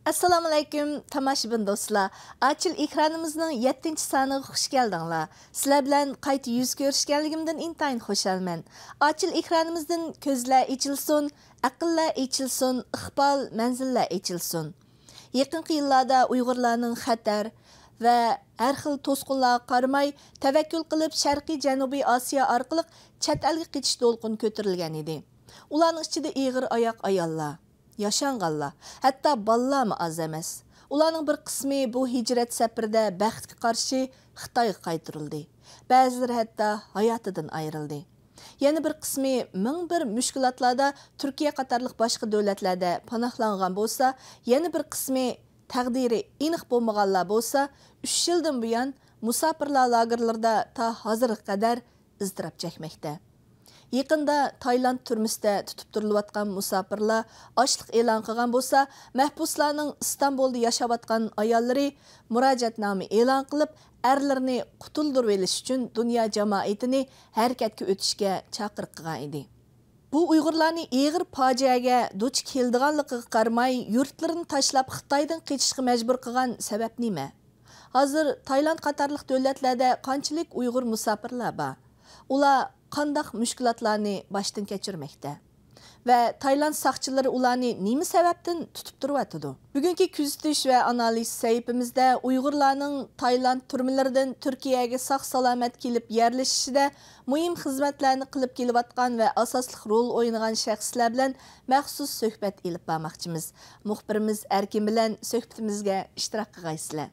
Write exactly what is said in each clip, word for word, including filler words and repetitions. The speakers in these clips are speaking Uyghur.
ئەسسالامۇئەلەيكۇم، تاماشىبىن دوستلار. ئاچىل ئېكرانىمىزنىڭ يەتتىنچى سانىغا خۇش كەلدىڭلار. سىلەر بىلەن قايتا يۈز كۆرۈشكەنلىكىمدىن ئىنتايىن خۇشالمەن. ئاچىل ئېكرانىمىزدىن كۆزلەر ئېچىلسۇن، ئەقىللەر ئېچىلسۇن، ئىقبال مەنزىللەر ئېچىلسۇن. يېقىنقى يىللاردا ئۇيغۇرلارنىڭ خەتەر ۋە ھەر خىل توسقۇنلارغا قارىماي، تەۋەككۈل قىلىپ شەرقىي جەنۇبىي ئاسىيا ئارقىلىق چەت ئەلگە قېچىش دولقۇنى كۆتۈرۈلگەن ئىدى. ئۇلارنىڭ ئىچىدە ئېغىر ئاياق ئاياللار، ياشانغانلار، ھەتتا بالىلارمۇ ئاز ئەمەس. ئۇلارنىڭ بىر قىسمى بۇ ھىجرەت سەپىرىدە بەختكە قارشى خىتايغا قايتۇرۇلدى. بەزىلىرى ھەتتا ھاياتىدىن ئايرىلدى. يەنە بىر قىسمى مىڭ بىر مۈشكۈلاتلاردا تۈركىيە قاتارلىق باشقا دۆلەتلەردە پاناھلانغان بولسا، يەنە بىر قىسمى تەقدىرى ئېنىق بولمىغانلار بولسا، ئۈچ يىلدىن بۇيان مۇساپىرلار لاگېرلىرىدا تا ھازىرغا قەدەر ئىزتىراپ چەكمەكتە. يېقىندا تايلاند تۈرمىسىدە تۇتۇپ تۇرۇلۇۋاتقان مۇساپىرلار ئاچلىق ئېلان قىلغان بولسا، مەھبۇسلارنىڭ ئىستانبۇلدا ياشاۋاتقان ئاياللىرى مۇراجىئەتنامە ئېلان قىلىپ، ئەرلىرىنى قۇتۇلدۇرۇۋېلىش ئۈچۈن دۇنيا جامائىتىنى ھەرىكەتكە ئۆتۈشكە چاقىرىق قىلغان ئىدى. بۇ ئۇيغۇرلارنى ئېغىر پاجىئەگە دۇچ كېلىدىغانلىقىغا قارىماي، يۇرتلىرىنى تاشلاپ خىتايدىن قېچىشقا مەجبۇر قىلغان سەۋەب نېمە؟ ھازىر تايلاند قاتارلىق دۆلەتلەردە قانچىلىك ئۇيغۇر مۇساپىرلار بار؟ ئۇلار قانداق مۈشكۈلاتلارنى باشتىن كەچۈرمەكتە؟ ۋە تايلاند ساقچىلىرى ئۇلارنى نېمە سەۋەبتىن تۇتۇپ تۇرۇۋاتىدۇ؟ بۈگۈنكى كۆزىتىش ۋە ئانالىز سەھىپىمىزدە ئۇيغۇرلارنىڭ تايلاند تۈرمىلىرىدىن تۈركىيەگە ساق-سالامەت كېلىپ يەرلىشىشىدە مۇھىم خىزمەتلەرنى قىلىپ كېلىۋاتقان ۋە ئاساسلىق رول ئوينىغان شەخسلەر بىلەن مەخسۇس سۆھبەت ئېلىپ بارماقچىمىز. مۇخبىرىمىز ئەركىن بىلەن سۆھبىتىمىزگە ئىشتىراك قىلغايسىلەر.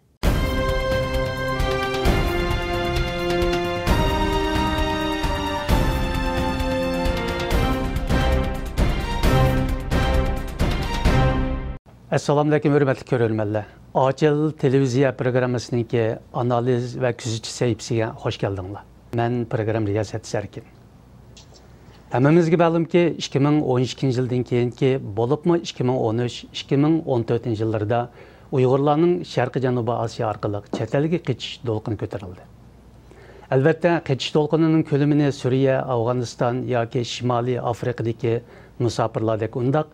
ئەسسالامۇئەلەيكۇم، ھۆرمەتلىك كۆرۈرمەنلەر. ئاچىل تېلېۋىزىيە پروگراممىسىنىڭكى ئانالىز ۋە كۆزىتىش سەھىپىسىگە خۇش كەلدىڭلار. مەن پروگرامما رىياسەتچىسى ئەركىن. ھەممىمىزگە مەلۇمكى، ئىككى مىڭ ئون ئىككىنچى يىلدىن كېيىنكى، بولۇپمۇ ئىككى مىڭ ئون ئۈچ، ئىككى مىڭ ئون تۆتىنچى يىللىرىدا ئۇيغۇرلارنىڭ شەرقىي جەنۇبىي ئاسىيا ئارقىلىق چەت ئەلگە قېچىش دولقۇنى كۆتۈرۈلدى. ئەلۋەتتە، قېچىش دولقۇنىنىڭ كۆلىمىنى سۈرىيە، ئافغانىستان ياكى شىمالىي ئافرىقىدىكى مۇساپىرلاردەك ئۇنداق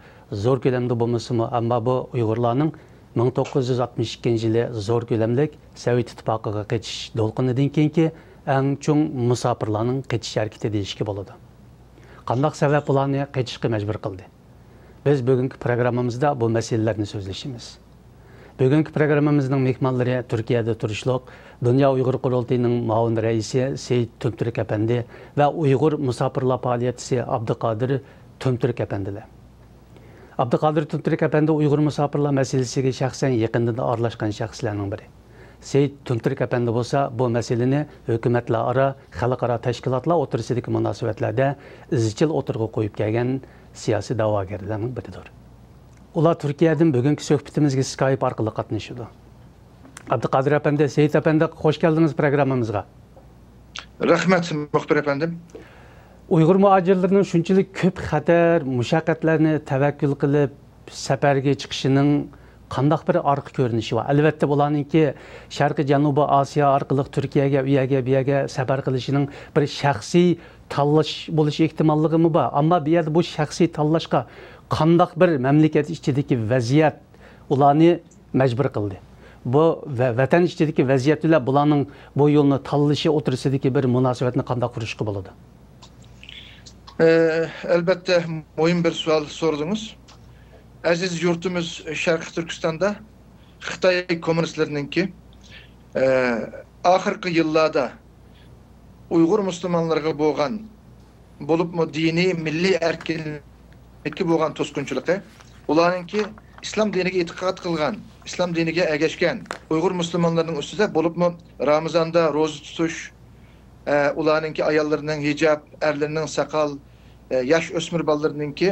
زور كۆلەمدە بولمىسىمۇ، ئەمما بۇ ئۇيغۇرلارنىڭ مىڭ توققۇز يۈز ئاتمىش ئىككىنچى يىلى زور كۆلەملىك سوۋېت ئىتتىپاقىغا قېچىش دولقۇنىدىن كېيىنكى ئەڭ چوڭ مۇساپىرلارنىڭ قېچىش ھەرىكىتى دېيىشكە بولىدۇ. قانداق سەۋەب ئۇلارنى قېچىشقا مەجبۇر قىلدى؟ بىز بۈگۈنكى پروگراممىمىزدا بۇ مەسىلىلەرنى سۆزلىشىمىز. بۈگۈنكى پروگراممىمىزنىڭ مېھمانلىرى تۈركىيەدە تۇرۇشلۇق دۇنيا ئۇيغۇر قۇرۇلتىيىنىڭ مۇئاۋىن رەئىسى سېيىت تۈمتۈرك ئەپەندى ۋە ئۇيغۇر مۇساپىرلار پائالىيەتچىسى ئابدۇقادىر تۈمتۈرك ئەپەندىلەر. ئابدۇقادىر تۈمتۈرك ئەپەندى ئۇيغۇر مۇساپىرلار مەسىلىسىگە شەخسەن يېقىندىن ئارىلاشقان شەخسلەرنىڭ بىرى. سېيىت تۈمتۈرك ئەپەندى بولسا بۇ مەسىلىنى ھۆكۈمەتلەر ئارا، خەلقئارا تەشكىلاتلار ئوتتۇرىسىدىكى مۇناسىۋەتلەردە ئىزچىل ئوتتۇرىغا قويۇپ كەلگەن سىياسىي دەۋاگەرلەرنىڭ بىرىدۇر. ئۇلار تۈركىيەدىن بۈگۈنكى سۆھبىتىمىزگە سكايپ ئارقىلىق قاتنىشىدۇ. ئابدۇقادىر ئەپەندى، سېيىت ئەپەندى، خۇش كەلدىڭىز پروگراممىمىزغا. رەھمەت، مۇخبىر ئەپەندىم. ئۇيغۇر مۇھاجىرلىرىنىڭ شۇنچىلىك كۆپ خەتەر، مۇشەققەتلەرنى تەۋەككۈل قىلىپ سەپەرگە چىقىشىنىڭ قانداق بىر ئارقا كۆرۈنۈشى بار؟ ئەلۋەتتە، بۇلارنىڭكى شەرقىي جەنۇبىي ئاسىيا ئارقىلىق تۈركىيەگە، ئۇ يەرگە، بۇ يەرگە سەپەر قىلىشىنىڭ بىر شەخسىي تاللاش بولۇش ئېھتىماللىقىمۇ بار. ئەمما بۇ يەردە بۇ شەخسىي تاللاشقا قانداق بىر مەملىكەت ئىچىدىكى ۋەزىيەت ئۇلارنى مەجبۇر قىلدى؟ بۇ ۋە-، ۋەتەن ئىچىدىكى ۋەزىيەت بىلەن بۇلارنىڭ بۇ يولنى تاللىشى ئوتتۇرىسىدىكى بىر مۇناسىۋەتنى قانداق قۇرۇشقا بولىدۇ؟ ئە، ئەلبەتتە، مۇھىم بىر سوئال سورىدىڭىز. ئەزىز يۇرتىمىز شەرقىي تۈركىستاندا خىتاي كوممۇنىستلىرىنىڭكى، ئە، ئاخىرقى يىللاردا ئۇيغۇر مۇسۇلمانلىرىغا بولغان، بولۇپمۇ دىنىي، مىللىي ئەركىنلىككە بولغان توسقۇنچىلىقى، ئۇلارنىڭكى ئىسلام دىنىگە ئېتىقاد قىلغان، ئىسلام دىنىگە ئەگەشكەن ئۇيغۇر مۇسۇلمانلىرىنىڭ ئۈستىدە، بولۇپمۇ رامىزاندا روزا تۇتۇش، ئە، ئۇلارنىڭكى ئاياللىرىنىڭ ھىجاب، ئەرلىرىنىڭ ساقال، ئە، ياش ئۆسمۈر بالىلىرىنىڭكى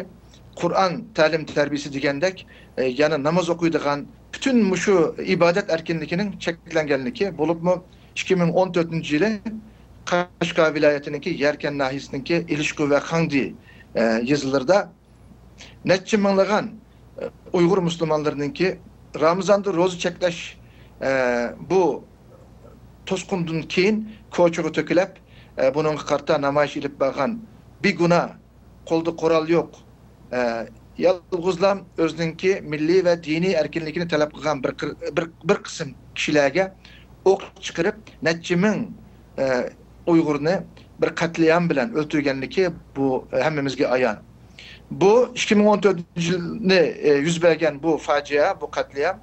قۇرئان تەلىم تەربىيىسى دېگەندەك، ئە، يەنە ناماز ئوقۇيدىغان پۈتۈن مۇشۇ ئىبادەت ئەركىنلىكىنىڭ چەكلەنگەنلىكى، بولۇپمۇ ئىككى مىڭ ئون تۆتىنچى يىلى قەشقەر ۋىلايىتىنىڭكى يەركەن ناھىيەسىنىڭكى ئىلىشكۈ ۋە خاڭدى، ئە، يېزىلىرىدا نەچچە مىڭلىغان، ئە، ئۇيغۇر مۇسۇلمانلىرىنىڭكى رامىزاندا روزا چەكلەش، ئە، بۇ توسقۇندىن كېيىن كوچىغا تۆكۈلۈپ، ئە، بۇنىڭغا قارىتا نامايىش ئېلىپ بارغان بىگۇناھ، قولدا قورال يوق، ئە، يالغۇزلام ئۆزىنىڭكى مىللىي ۋە دىنىي ئەركىنلىكىنى تەلەپ قىلغان بىر قىر-، بىر، بىر قىسىم كىشىلەرگە ئوق چىقىرىپ، نەچچە مىڭ، ئە، ئۇيغۇرنى بىر قەتلىئام بىلەن ئۆلتۈرگەنلىكى بۇ، ئە، ھەممىمىزگە ئايان. بۇ ئىككى مىڭ ئون تۆتىنچى يىلنى، ئە، يۈز بەرگەن بۇ فاجىئە، بۇ قەتلىئام،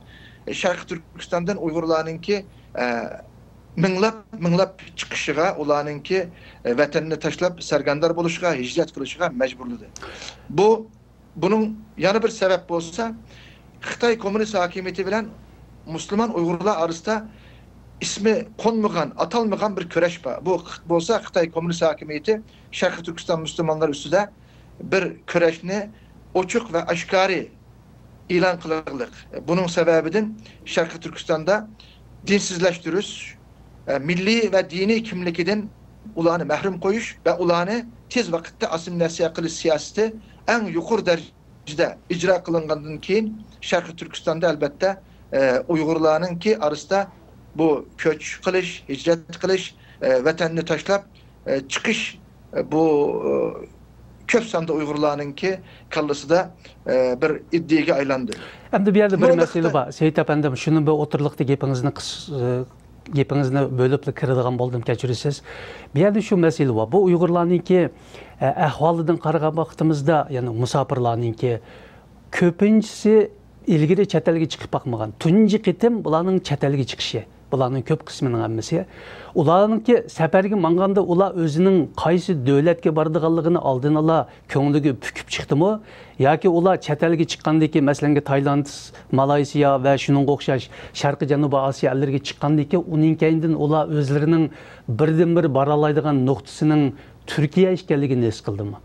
ئە، شەرقىي تۈركىستاندىن ئۇيغۇرلارنىڭكى، ئە، مىڭلاپ، مىڭلاپ چىقىشىغا، ئۇلارنىڭكى، ئە، ۋەتەننى تاشلاپ سەرگەردان بولۇشىغا، ھىجرەت قىلىشىغا مەجبۇرلىدى. بۇ، بۇنىڭ يەنە بىر سەۋەب بولسا، خىتاي كوممۇنىست ھاكىمىيىتى بىلەن مۇسۇلمان ئۇيغۇرلار ئارىسىدا ئىسمى قونمىغان، ئاتالمىغان بىر كۈرەش بار. بۇ بولسا خىتاي كوممۇنىست ھاكىمىيىتى شەرقىي تۈركىستان مۇسۇلمانلىرى ئۈستىدە بىر كۈرەشنى ئوچۇق ۋە ئاشكارا ئېلان قىلغانلىق. بۇنىڭ سەۋەبىدىن شەرقىي تۈركىستاندا دىنسىزلەشتۈرۈش، مىللىي ۋە دىنىي كىملىكىدىن ئۇلارنى مەھرۇم قويۇش ۋە ئۇلارنى تېز ۋاقىتتا ئاسسىمىلياتسىيە قىلىش سىياسىتى ئەڭ يۇقىرى دەرىجىدە ئىجرا قىلىنغاندىن كېيىن، شەرقىي تۈركىستاندا، ئەلبەتتە، ئۇيغۇرلارنىڭكى ئارىسىدا بۇ كۆچ قىلىش، ھىجرەت قىلىش، ۋەتەننى تاشلاپ، ئە، چىقىش، ئە، بۇ، ئە، كۆپ ساندا ئۇيغۇرلارنىڭكى كاللىسىدا، ئە، بىر ئىدىيەگە ئايلاندى. ئەمدى بۇ يەردە بىر مەسىلە بار، سېيىت ئەپەندىم، شۇنى بىر ئوتتۇرىلىقتا گېپىڭىزنى قىس-، ئە، گېپىڭىزنى بۆلۈپلا كىرىدىغان بولدۇم، كەچۈرىسىز. بۇ يەردە شۇ مەسىلە بار. بۇ ئۇيغۇرلارنىڭكى، ئە، ئەھۋالىدىن قارىغان ۋاقتىمىزدا، يەنى مۇساپىرلارنىڭكى كۆپىنچىسى ئىلگىرى چەت ئەلگە چىقىپ باقمىغان. تۇنجى قېتىم بۇلارنىڭ چەت ئەلگە چىقىشى. بۇلارنىڭ كۆپ قىسمىنىڭ ھەممىسى. ئۇلارنىڭكى سەپەرگە ماڭغاندا ئۇلار ئۆزىنىڭ قايسى دۆلەتكە بارىدىغانلىقىنى ئالدىن ئالا كۆڭلىگە پۈكۈپ چىقتىمۇ؟ ياكى ئۇلار چەت ئەلگە چىققاندىن كېيىن، مەسىلەن، تايلاند، مالايسىيا ۋە شۇنىڭغا ئوخشاش شەرقىي جەنۇبىي ئاسىيا ئەللىرىگە چىققاندىن كېيىن، ئۇنىڭ كەينىدىن ئۇلار ئۆزلىرىنىڭ بىردىنبىر بارالايدىغان نۇقتىسىنىڭ تۈركىيە ئىكەنلىكىنى ھېس قىلدىمۇ؟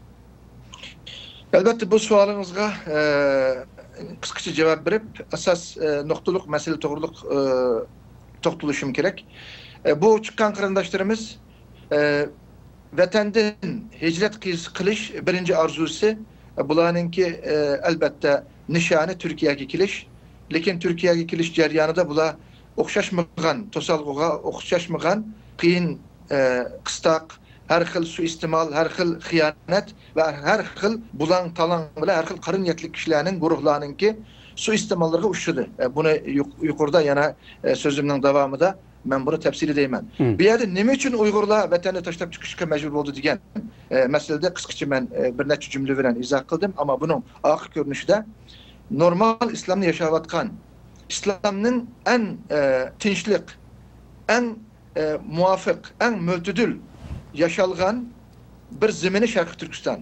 ئەلۋەتتە، بۇ سوئالىڭىزغا، ئە، قىسقىچە جاۋاب بېرىپ، ئاساس، ئە، نۇقتىلىق مەسىلە توغرۇلۇق، ئە، توختىلىشىم كېرەك. ئە، بۇ چىققان قېرىنداشلىرىمىز، ئە، ۋەتەندىن ھىجرەت قىلىش، قىلىش بىرىنچى ئارزۇسى، ئە، بۇلارنىڭكى، ئە، ئەلۋەتتە، نىشانى تۈركىيەگە كېلىش. لېكىن تۈركىيەگە كېلىش جەريانىدا بۇلار ئوخشاشمىغان توسالغۇغا، ئوخشاشمىغان قىيىن، ئە، قىستاق، ھەر خىل سۇيىئىستېمال، ھەر خىل خىيانەت ۋە ھەر خىل بۇلاڭ-تالاڭ بىلەن ھەر خىل قارا نىيەتلىك كىشىلەرنىڭ، گۇرۇھلارنىڭكى سۇيىئىستېماللىرىغا ئۇچرىدى. ئە، بۇنى يۇق-، يۇقىرىدا يەنە، ئە، سۆزۈمنىڭ داۋامىدا مەن بۇنى تەپسىلىي دەيمەن. مم. بۇ يەردە نېمە ئۈچۈن ئۇيغۇرلار ۋەتەننى تاشلاپ چىقىشقا مەجبۇر بولدى دېگەن، ئە، مەسىلىدە قىسقىچە مەن، ئە، بىر نەچچە جۈملە بىلەن ئىزاھ قىلدىم. ئەمما بۇنىڭ ئارقا كۆرۈنۈشىدە نورمال ئىسلامنى ياشاۋاتقان، ئىسلامنىڭ ئەڭ، ئە، تىنچلىق، ئەڭ ئە، مۇۋاپىق، ئەڭ مۆتىدىل ياشالغان بىر زېمىنى شەرقىي تۈركىستان.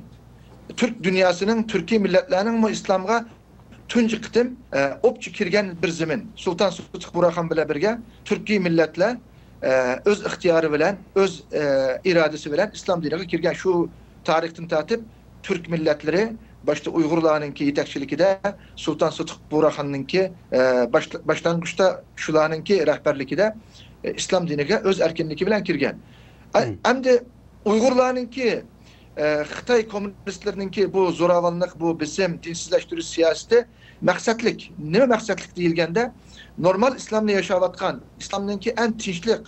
تۈرك دۇنياسىنىڭ، تۈركىي مىللەتلەرنىڭمۇ ئىسلامغا تۇنجى قېتىم، ئە، ئوپچە كىرگەن بىر زېمىن. سۇلتان سۇتۇق بۇرھان بىلەن بىرگە تۈركىي مىللەتلەر، ئە، ئۆز ئىختىيارى بىلەن، ئۆز، ئە، ئىرادىسى بىلەن ئىسلام دىنىغا كىرگەن. شۇ تارىختىن تارتىپ تۈرك مىللەتلىرى، باشتا ئۇيغۇرلارنىڭكى يېتەكچىلىكىدە، سۇلتان سۇتۇق بۇرھاننىڭكى، ئە، باش-، باشلانغۇچتا شۇلارنىڭكى رەھبەرلىكىدە، ئە، ئىسلام دىنىگە ئۆز ئەركىنلىكى بىلەن كىرگەن. ئە، مم. ئەمدى ئۇيغۇرلارنىڭكى، ئە، خىتاي كوممۇنىستلىرىنىڭكى بۇ زوراۋانلىق، بۇ بېسىم، دىنسىزلەشتۈرۈش سىياسىتى مەقسەتلىك. نېمە مەقسەتلىك دېيىلگەندە، نورمال ئىسلامنى ياشاۋاتقان، ئىسلامنىڭكى ئەڭ تىنچلىق،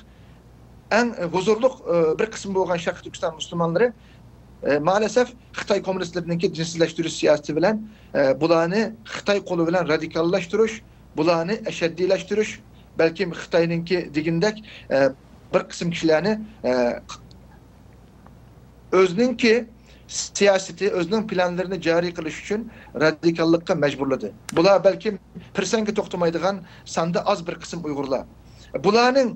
ئەڭ ھۇزۇرلۇق، ئە، بىر قىسىم بولغان شەرقىي تۈركىستان مۇسۇلمانلىرى، ئە، مائەلەسەف خىتاي كوممۇنىستلىرىنىڭكى دىنسىزلەشتۈرۈش سىياسىتى بىلەن، ئە، بۇلارنى خىتاي قولى بىلەن رادىكاللاشتۇرۇش، بۇلارنى ئەشەددىيلەشتۈرۈش، بەلكىم خىتاينىڭكى دېگىنىدەك، ئە، بىر قىسىم كىشىلەرنى، ئە، ئۆزىنىڭكى سىياسىتى، ئۆزىنىڭ پىلانلىرىنى جارى قىلىش ئۈچۈن رادىكاللىققا مەجبۇرلىدى. بۇلار بەلكىم پىرسەنتكە توختىمايدىغان ساندا ئاز بىر قىسىم ئۇيغۇرلار. بۇلارنىڭ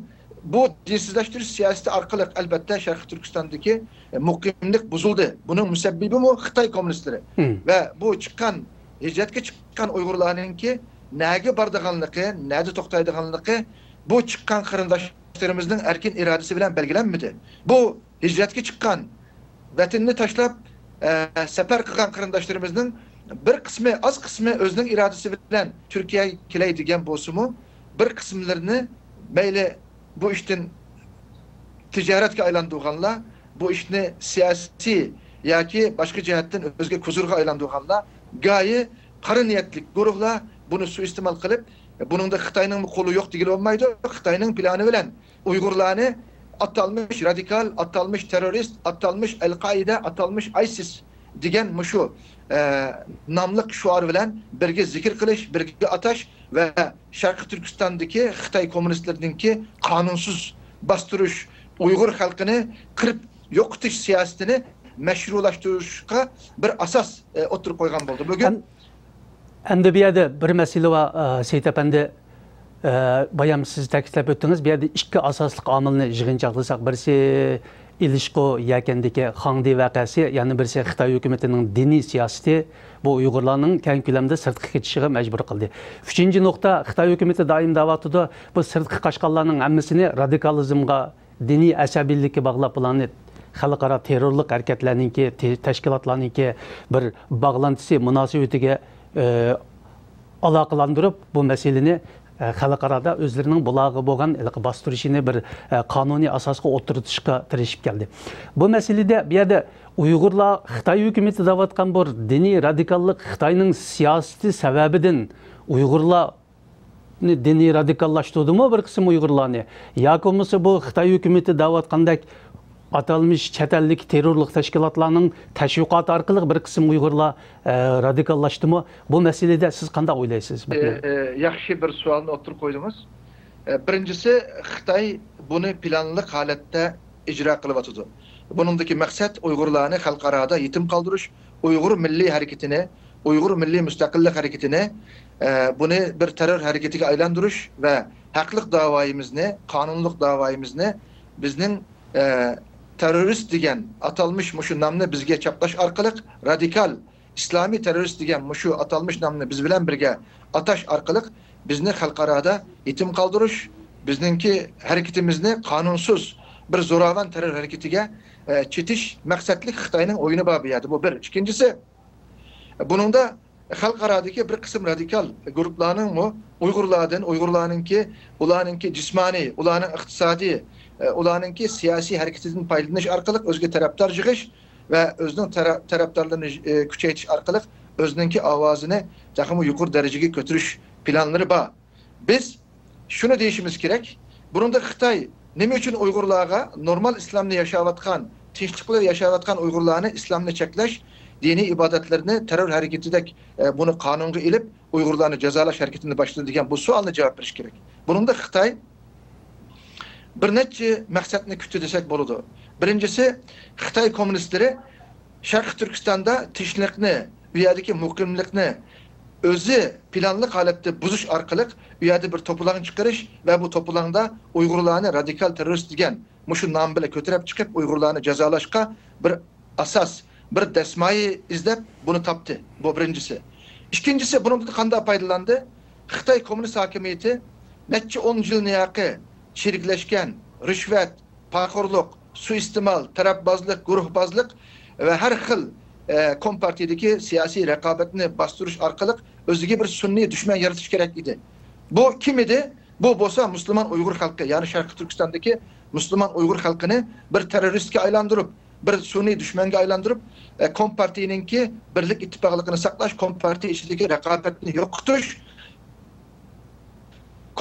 بۇ دىنسىزلەشتۈرۈش سىياسىتى ئارقىلىق، ئەلبەتتە، شەرقىي تۈركىستاندىكى مۇقىملىق بۇزۇلدى. بۇنىڭ مۇسەببىبىمۇ خىتاي كوممۇنىستلىرى. مم. ۋە بۇ چىققان، ھىجرەتكە چىققان ئۇيغۇرلارنىڭكى نەگە بارىدىغانلىقى، نەدە توختايدىغانلىقى بۇ چىققان قېرىنداشلىرىمىزنىڭ ئەركىن ئىرادىسى بىلەن بەلگىلەنمىدى. بۇ ھىجرەتكە چىققان، ۋەتىنىنى تاشلاپ، ئە، سەپەر قىلغان قېرىنداشلىرىمىزنىڭ بىر قىسمى، ئاز قىسمى ئۆزىنىڭ ئىرادىسى بىلەن تۈركىيەگە كېلەي دېگەن بولسىمۇ، بىر قىسىملىرىنى مەيلى بۇ ئىشتىن تىجارەتكە ئايلاندۇرغانلار، بۇ ئىشنى سىياسىي ياكى باشقا جەھەتتىن ئۆزگە كوزىرغا ئايلاندۇرغانلار، گايى قارا نىيەتلىك گۇرۇھلار بۇنى سۇيىئىستېمال قىلىپ، بۇنىڭدا خىتاينىڭمۇ قولى يوق دېگىلى بولمايدۇ. خىتاينىڭ پىلانى بىلەن ئۇيغۇرلارنى ئاتالمىش رادىكال، ئاتالمىش تېررورىست، ئاتالمىش ئەل-قائىدە، ئاتالمىش ئايسىس دېگەن مۇشۇ، ئە، ناملىق شوئار بىلەن بىرگە زىكىر قىلىش، بىرگە ئاتاش ۋە شەرقىي تۈركىستاندىكى خىتاي كوممۇنىستلىرىنىڭكى قانۇنسىز باستۇرۇش، ئۇيغۇر خەلقىنى قىرىپ يوقىتىش سىياسىتىنى مەشرۇلاشتۇرۇشقا بىر ئاساس، ئە، ئوتتۇرىغا قويغان بولدى. بۈگۈن ئەم-، ئەمدى بۇ يەردە بىر مەسىلە بار، ئە، سېيىت ئەپەندى. ئە، بايام سىز تەكىتلەپ ئۆتتىڭىز، بۇ يەردە ئىككى ئاساسلىق ئامىلنى يىغىنچاقلىساق، بىرسى ئېلىشقۇ يەكەندىكى خاڭدى ۋەقەسى، يەنە بىرسى خىتاي ھۆكۈمىتىنىڭ دىنىي سىياسىتى بۇ ئۇيغۇرلارنىڭ كەڭ كۆلەمدە سىرتقا كېتىشىگە مەجبۇر قىلدى. ئۈچىنچى نۇقتا، خىتاي ھۆكۈمىتى دائىم دەۋاتىدۇ، بۇ سىرتقا قاچقانلارنىڭ ھەممىسىنى رادىكالىزمغا، دىنىي ئەسەبىيلىككە باغلاپ، بۇلارنى خەلقئارا تېررورلۇق ھەرىكەتلەرنىڭكى، تې-، تەشكىلاتلارنىڭكى بىر باغلانتىسى مۇناسىۋىتىگە، ئە، ئالاقىلاندۇرۇپ، بۇ مەسىلىنى، ئە، خەلقئارادا ئۆزلىرىنىڭ بۇلارغا بولغان ھېلىقى باستۇرۇشىنى بىر، ئە، قانۇنىي ئاساسقا ئولتۇرتۇشقا تىرىشىپ كەلدى. بۇ مەسىلىدە بۇ يەردە ئۇيغۇرلار خىتاي ھۆكۈمىتى دەۋاتقان بۇ دىنىي رادىكاللىق خىتاينىڭ سىياسىتى سەۋەبىدىن ئۇيغۇرلار دىنىي رادىكاللاشتۇردىمۇ بىر قىسىم ئۇيغۇرلارنى؟ ياكى بولمىسا بۇ خىتاي ھۆكۈمىتى دەۋاتقاندەك ئاتالمىش چەت ئەللىك تېررورلۇق تەشكىلاتلارنىڭ تەشۋىقاتى ئارقىلىق بىر قىسىم ئۇيغۇرلار، ئە، رادىكاللاشتىمۇ؟ بۇ مەسىلىدە سىز قانداق ئويلايسىز؟ ئە، ئە، ياخشى بىر سوئالنى ئوتتۇرىغا قويدىڭىز. ئە، بىرىنچىسى، خىتاي بۇنى پىلانلىق ھالەتتە ئىجرا قىلىۋاتىدۇ. بۇنىڭدىكى مەقسەت ئۇيغۇرلارنى خەلقئارادا يېتىم قالدۇرۇش، ئۇيغۇر مىللىي ھەرىكىتىنى، ئۇيغۇر مىللىي مۇستەقىللىق ھەرىكىتىنى، ئە، بۇنى بىر تېررور ھەرىكىتىگە ئايلاندۇرۇش ۋە ھەقلىق داۋايىمىزنى، قانۇنلۇق داۋايىمىزنى بىزنىڭ، ئە، تېررورىست دېگەن ئاتالمىش مۇشۇ نامنى بىزگە چاپلاش ئارقىلىق رادىكال ئىسلامىي تېررورىست دېگەن مۇشۇ ئاتالمىش نامنى بىز بىلەن بىرگە ئاتاش ئارقىلىق بىزنى خەلقئارادا يېتىم قالدۇرۇش، بىزنىڭكى ھەرىكىتىمىزنى قانۇنسىز بىر زوراۋان تېررور ھەرىكىتىگە، ئە، چېتىش مەقسەتلىك خىتاينىڭ ئويۇنى بار بۇ يەردە. بۇ بىر. ئىككىنچىسى، بۇنىڭدا خەلقئارادىكى بىر قىسىم رادىكال گۇرۇپپىلارنىڭمۇ ئۇيغۇرلاردىن، ئۇيغۇرلارنىڭكى، ئۇلارنىڭكى جىسمانىي، ئۇلارنىڭ ئىقتىسادىي، ئە، ئۇلارنىڭكى سىياسىي ھەرىكىتىدىن پايدىلىنىش ئارقىلىق ئۆزىگە تەرەپدار يىغىش ۋە ئۆزىنىڭ تەرە-، تەرەپدارلىرىنى، ئە، كۈچەيتىش ئارقىلىق ئۆزىنىڭكى ئاۋازىنى تېخىمۇ يۇقىرى دەرىجىگە كۆتۈرۈش پىلانلىرى بار. بىز شۇنى دېيىشىمىز كېرەك، بۇنىڭدا خىتاي نېمە ئۈچۈن ئۇيغۇرلارغا، نورمال ئىسلامنى ياشاۋاتقان، تىنچلىق بىلەن ياشاۋاتقان ئۇيغۇرلارنى ئىسلامنى چەكلەش، دىنىي ئىبادەتلىرىنى تېررور ھەرىكىتىدەك، ئە، بۇنى قانۇنغا ئېلىپ، ئۇيغۇرلارنى جازالاش ھەرىكىتىنى باشلىدى دېگەن بۇ سوئالنى جاۋاب بېرىش كېرەك. بۇنىڭدا خىتاي بىر نەچچە مەقسەتنى كۈتتى دېسەك بولىدۇ. بىرىنچىسى، خىتاي كوممۇنىستلىرى شەرقىي تۈركىستاندا تىنچلىقنى، ئۇ يەردىكى مۇقىملىقنى ئۆزى پىلانلىق ھالەتتە بۇزۇش ئارقىلىق ئۇ يەردە بىر توپىلاڭ چىقىرىش ۋە بۇ توپىلاڭدا ئۇيغۇرلارنى رادىكال تېررورىست دېگەن مۇشۇ نام بىلەن كۆتۈرۈپ چىقىپ، ئۇيغۇرلارنى جازالاشقا بىر ئاساس، بىر دەسمايە ئىزدەپ بۇنى تاپتى. بۇ بىرىنچىسى. ئىككىنچىسى، بۇنىڭدىن قانداق پايدىلاندى؟ خىتاي كوممۇنىست ھاكىمىيىتى نەچچە ئون يىلنى ياقى چىرىكلەشكەن، رىشۋەت، پارىخورلۇق، سۇيىئىستېمال، تەرەپبازلىق، گۇرۇھبازلىق ۋە ھەر خىل، ئە، كومپارتىيىدىكى سىياسىي رىقابەتنى باستۇرۇش ئارقىلىق ئۆزىگە بىر سۈنئىي دۈشمەن يارىتىش كېرەك ئىدى. بۇ كىم ئىدى؟ بۇ بولسا مۇسۇلمان ئۇيغۇر خەلقى، يەنى شەرقىي تۈركىستاندىكى مۇسۇلمان ئۇيغۇر خەلقىنى بىر تېررورىستكە ئايلاندۇرۇپ، بىر سۈنئىي دۈشمەنگە ئايلاندۇرۇپ، ئە، كومپارتىيىنىڭكى بىرلىك ئىتتىپاقلىقىنى ساقلاش، كومپارتىيە ئىچىدىكى رىقابەتنى يوقىتىش،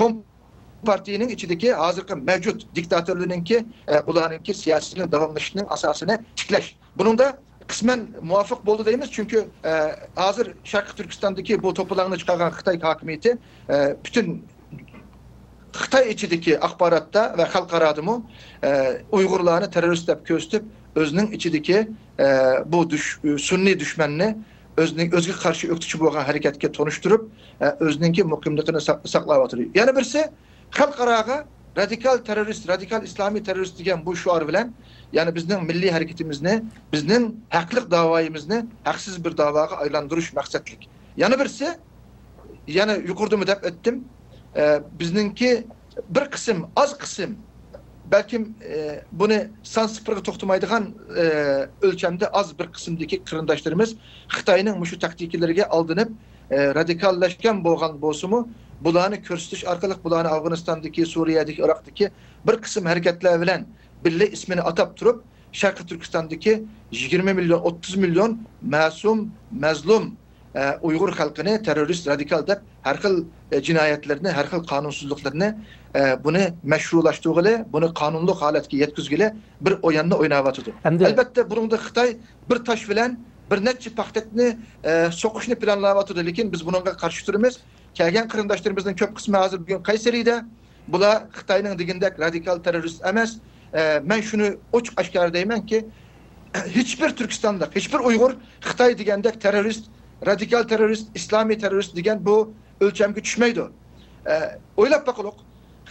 كومپارتىيىنىڭ ئىچىدىكى ھازىرقى مەۋجۇت دىكتاتورلىرىنىڭكى، ئە، ئۇلارنىڭكى سىياسىتىنىڭ داۋاملىشىشىنىڭ ئاساسىنى تىكلەش. بۇنىڭدا قىسمەن مۇۋاپىق بولدى دەيمىز، چۈنكى، ئە، ھازىر شەرقىي تۈركىستاندىكى بۇ توپىلاڭنى چىقارغان خىتاي ھاكىمىيىتى، ئە، پۈتۈن خىتاي ئىچىدىكى ئاخباراتتا ۋە خەلقئارادىمۇ، ئە، ئۇيغۇرلارنى تېررورىست دەپ كۆرسىتىپ، ئۆزىنىڭ ئىچىدىكى، ئە، بۇ دۈش-، سۈنئىي دۈشمەننى ئۆزىنىڭ، ئۆزىگە قارشى ئۆكتىچى بولغان ھەرىكەتكە تونۇشتۇرۇپ، ئە، ئۆزىنىڭكى مۇقىملىقىنى ساق-، ساقلاۋاتىدۇ. يەنە بىرسى، خەلقئاراغا رادىكال تېررورىست، رادىكال ئىسلامىي تېررورىست دېگەن بۇ شوئار بىلەن، يەنى بىزنىڭ مىللىي ھەرىكىتىمىزنى، بىزنىڭ ھەقلىق داۋايىمىزنى ھەقسىز بىر داۋاغا ئايلاندۇرۇش مەقسەتلىك. يەنە بىرسى، يەنە يۇقىرىدىمۇ دەپ ئۆتتۈم، ئە، بىزنىڭكى بىر قىسىم، ئاز قىسىم، بەلكىم، ئە، بۇنى سان سىپىرغا توختىمايدىغان، ئە، ئۆلچەمدە ئاز بىر قىسىمدىكى قېرىنداشلىرىمىز خىتاينىڭ مۇشۇ تاكتىكىلىرىگە ئالدىنىپ، ئە، رادىكاللاشقان بولغان بولسىمۇ، بۇلارنى كۆرسىتىش ئارقىلىق بۇلارنى ئافغانىستاندىكى، سۈرىيەدىكى، ئىراقتىكى بىر قىسىم ھەرىكەتلەر بىلەن بىللە ئىسمىنى ئاتاپ تۇرۇپ، شەرقىي تۈركىستاندىكى يىگىرمە مىليون، ئوتتۇز مىليون مەسۇم، مەزلۇم، ئە، ئۇيغۇر خەلقىنى تېررورىست، رادىكال دەپ ھەر خىل، ئە، جىنايەتلىرىنى، ھەر خىل قانۇنسىزلىقلىرىنى، ئە، بۇنى مەشرۇلاشتۇرغىلى، بۇنى قانۇنلۇق ھالەتكە يەتكۈزگىلى بىر ئويۇننى ئويناۋاتىدۇ. ئەمدى ئەلبەتتە، بۇنىڭدا خىتاي بىر تاش بىلەن بىر نەچچە پاختەكنى، ئە، سوقۇشنى پىلانلاۋاتىدۇ، لېكىن بىز بۇنىڭغا قارشى تۇرىمىز. كەلگەن قېرىنداشلىرىمىزنىڭ كۆپ قىسمى ھازىر بۈگۈن قەيسەرىدە. بۇلار خىتاينىڭ دېگىنىدەك رادىكال تېررورىست ئەمەس. ئە، مەن شۇنى ئوچۇق ئاشكارا دەيمەنكى، ھېچبىر تۈركىستانلىق، ھېچبىر ئۇيغۇر خىتاي دېگەندەك تېررورىست، رادىكال تېررورىست، ئىسلامىي تېررورىست دېگەن بۇ ئۆلچەمگە چۈشمەيدۇ. ئە، ئويلاپ باققۇلۇق،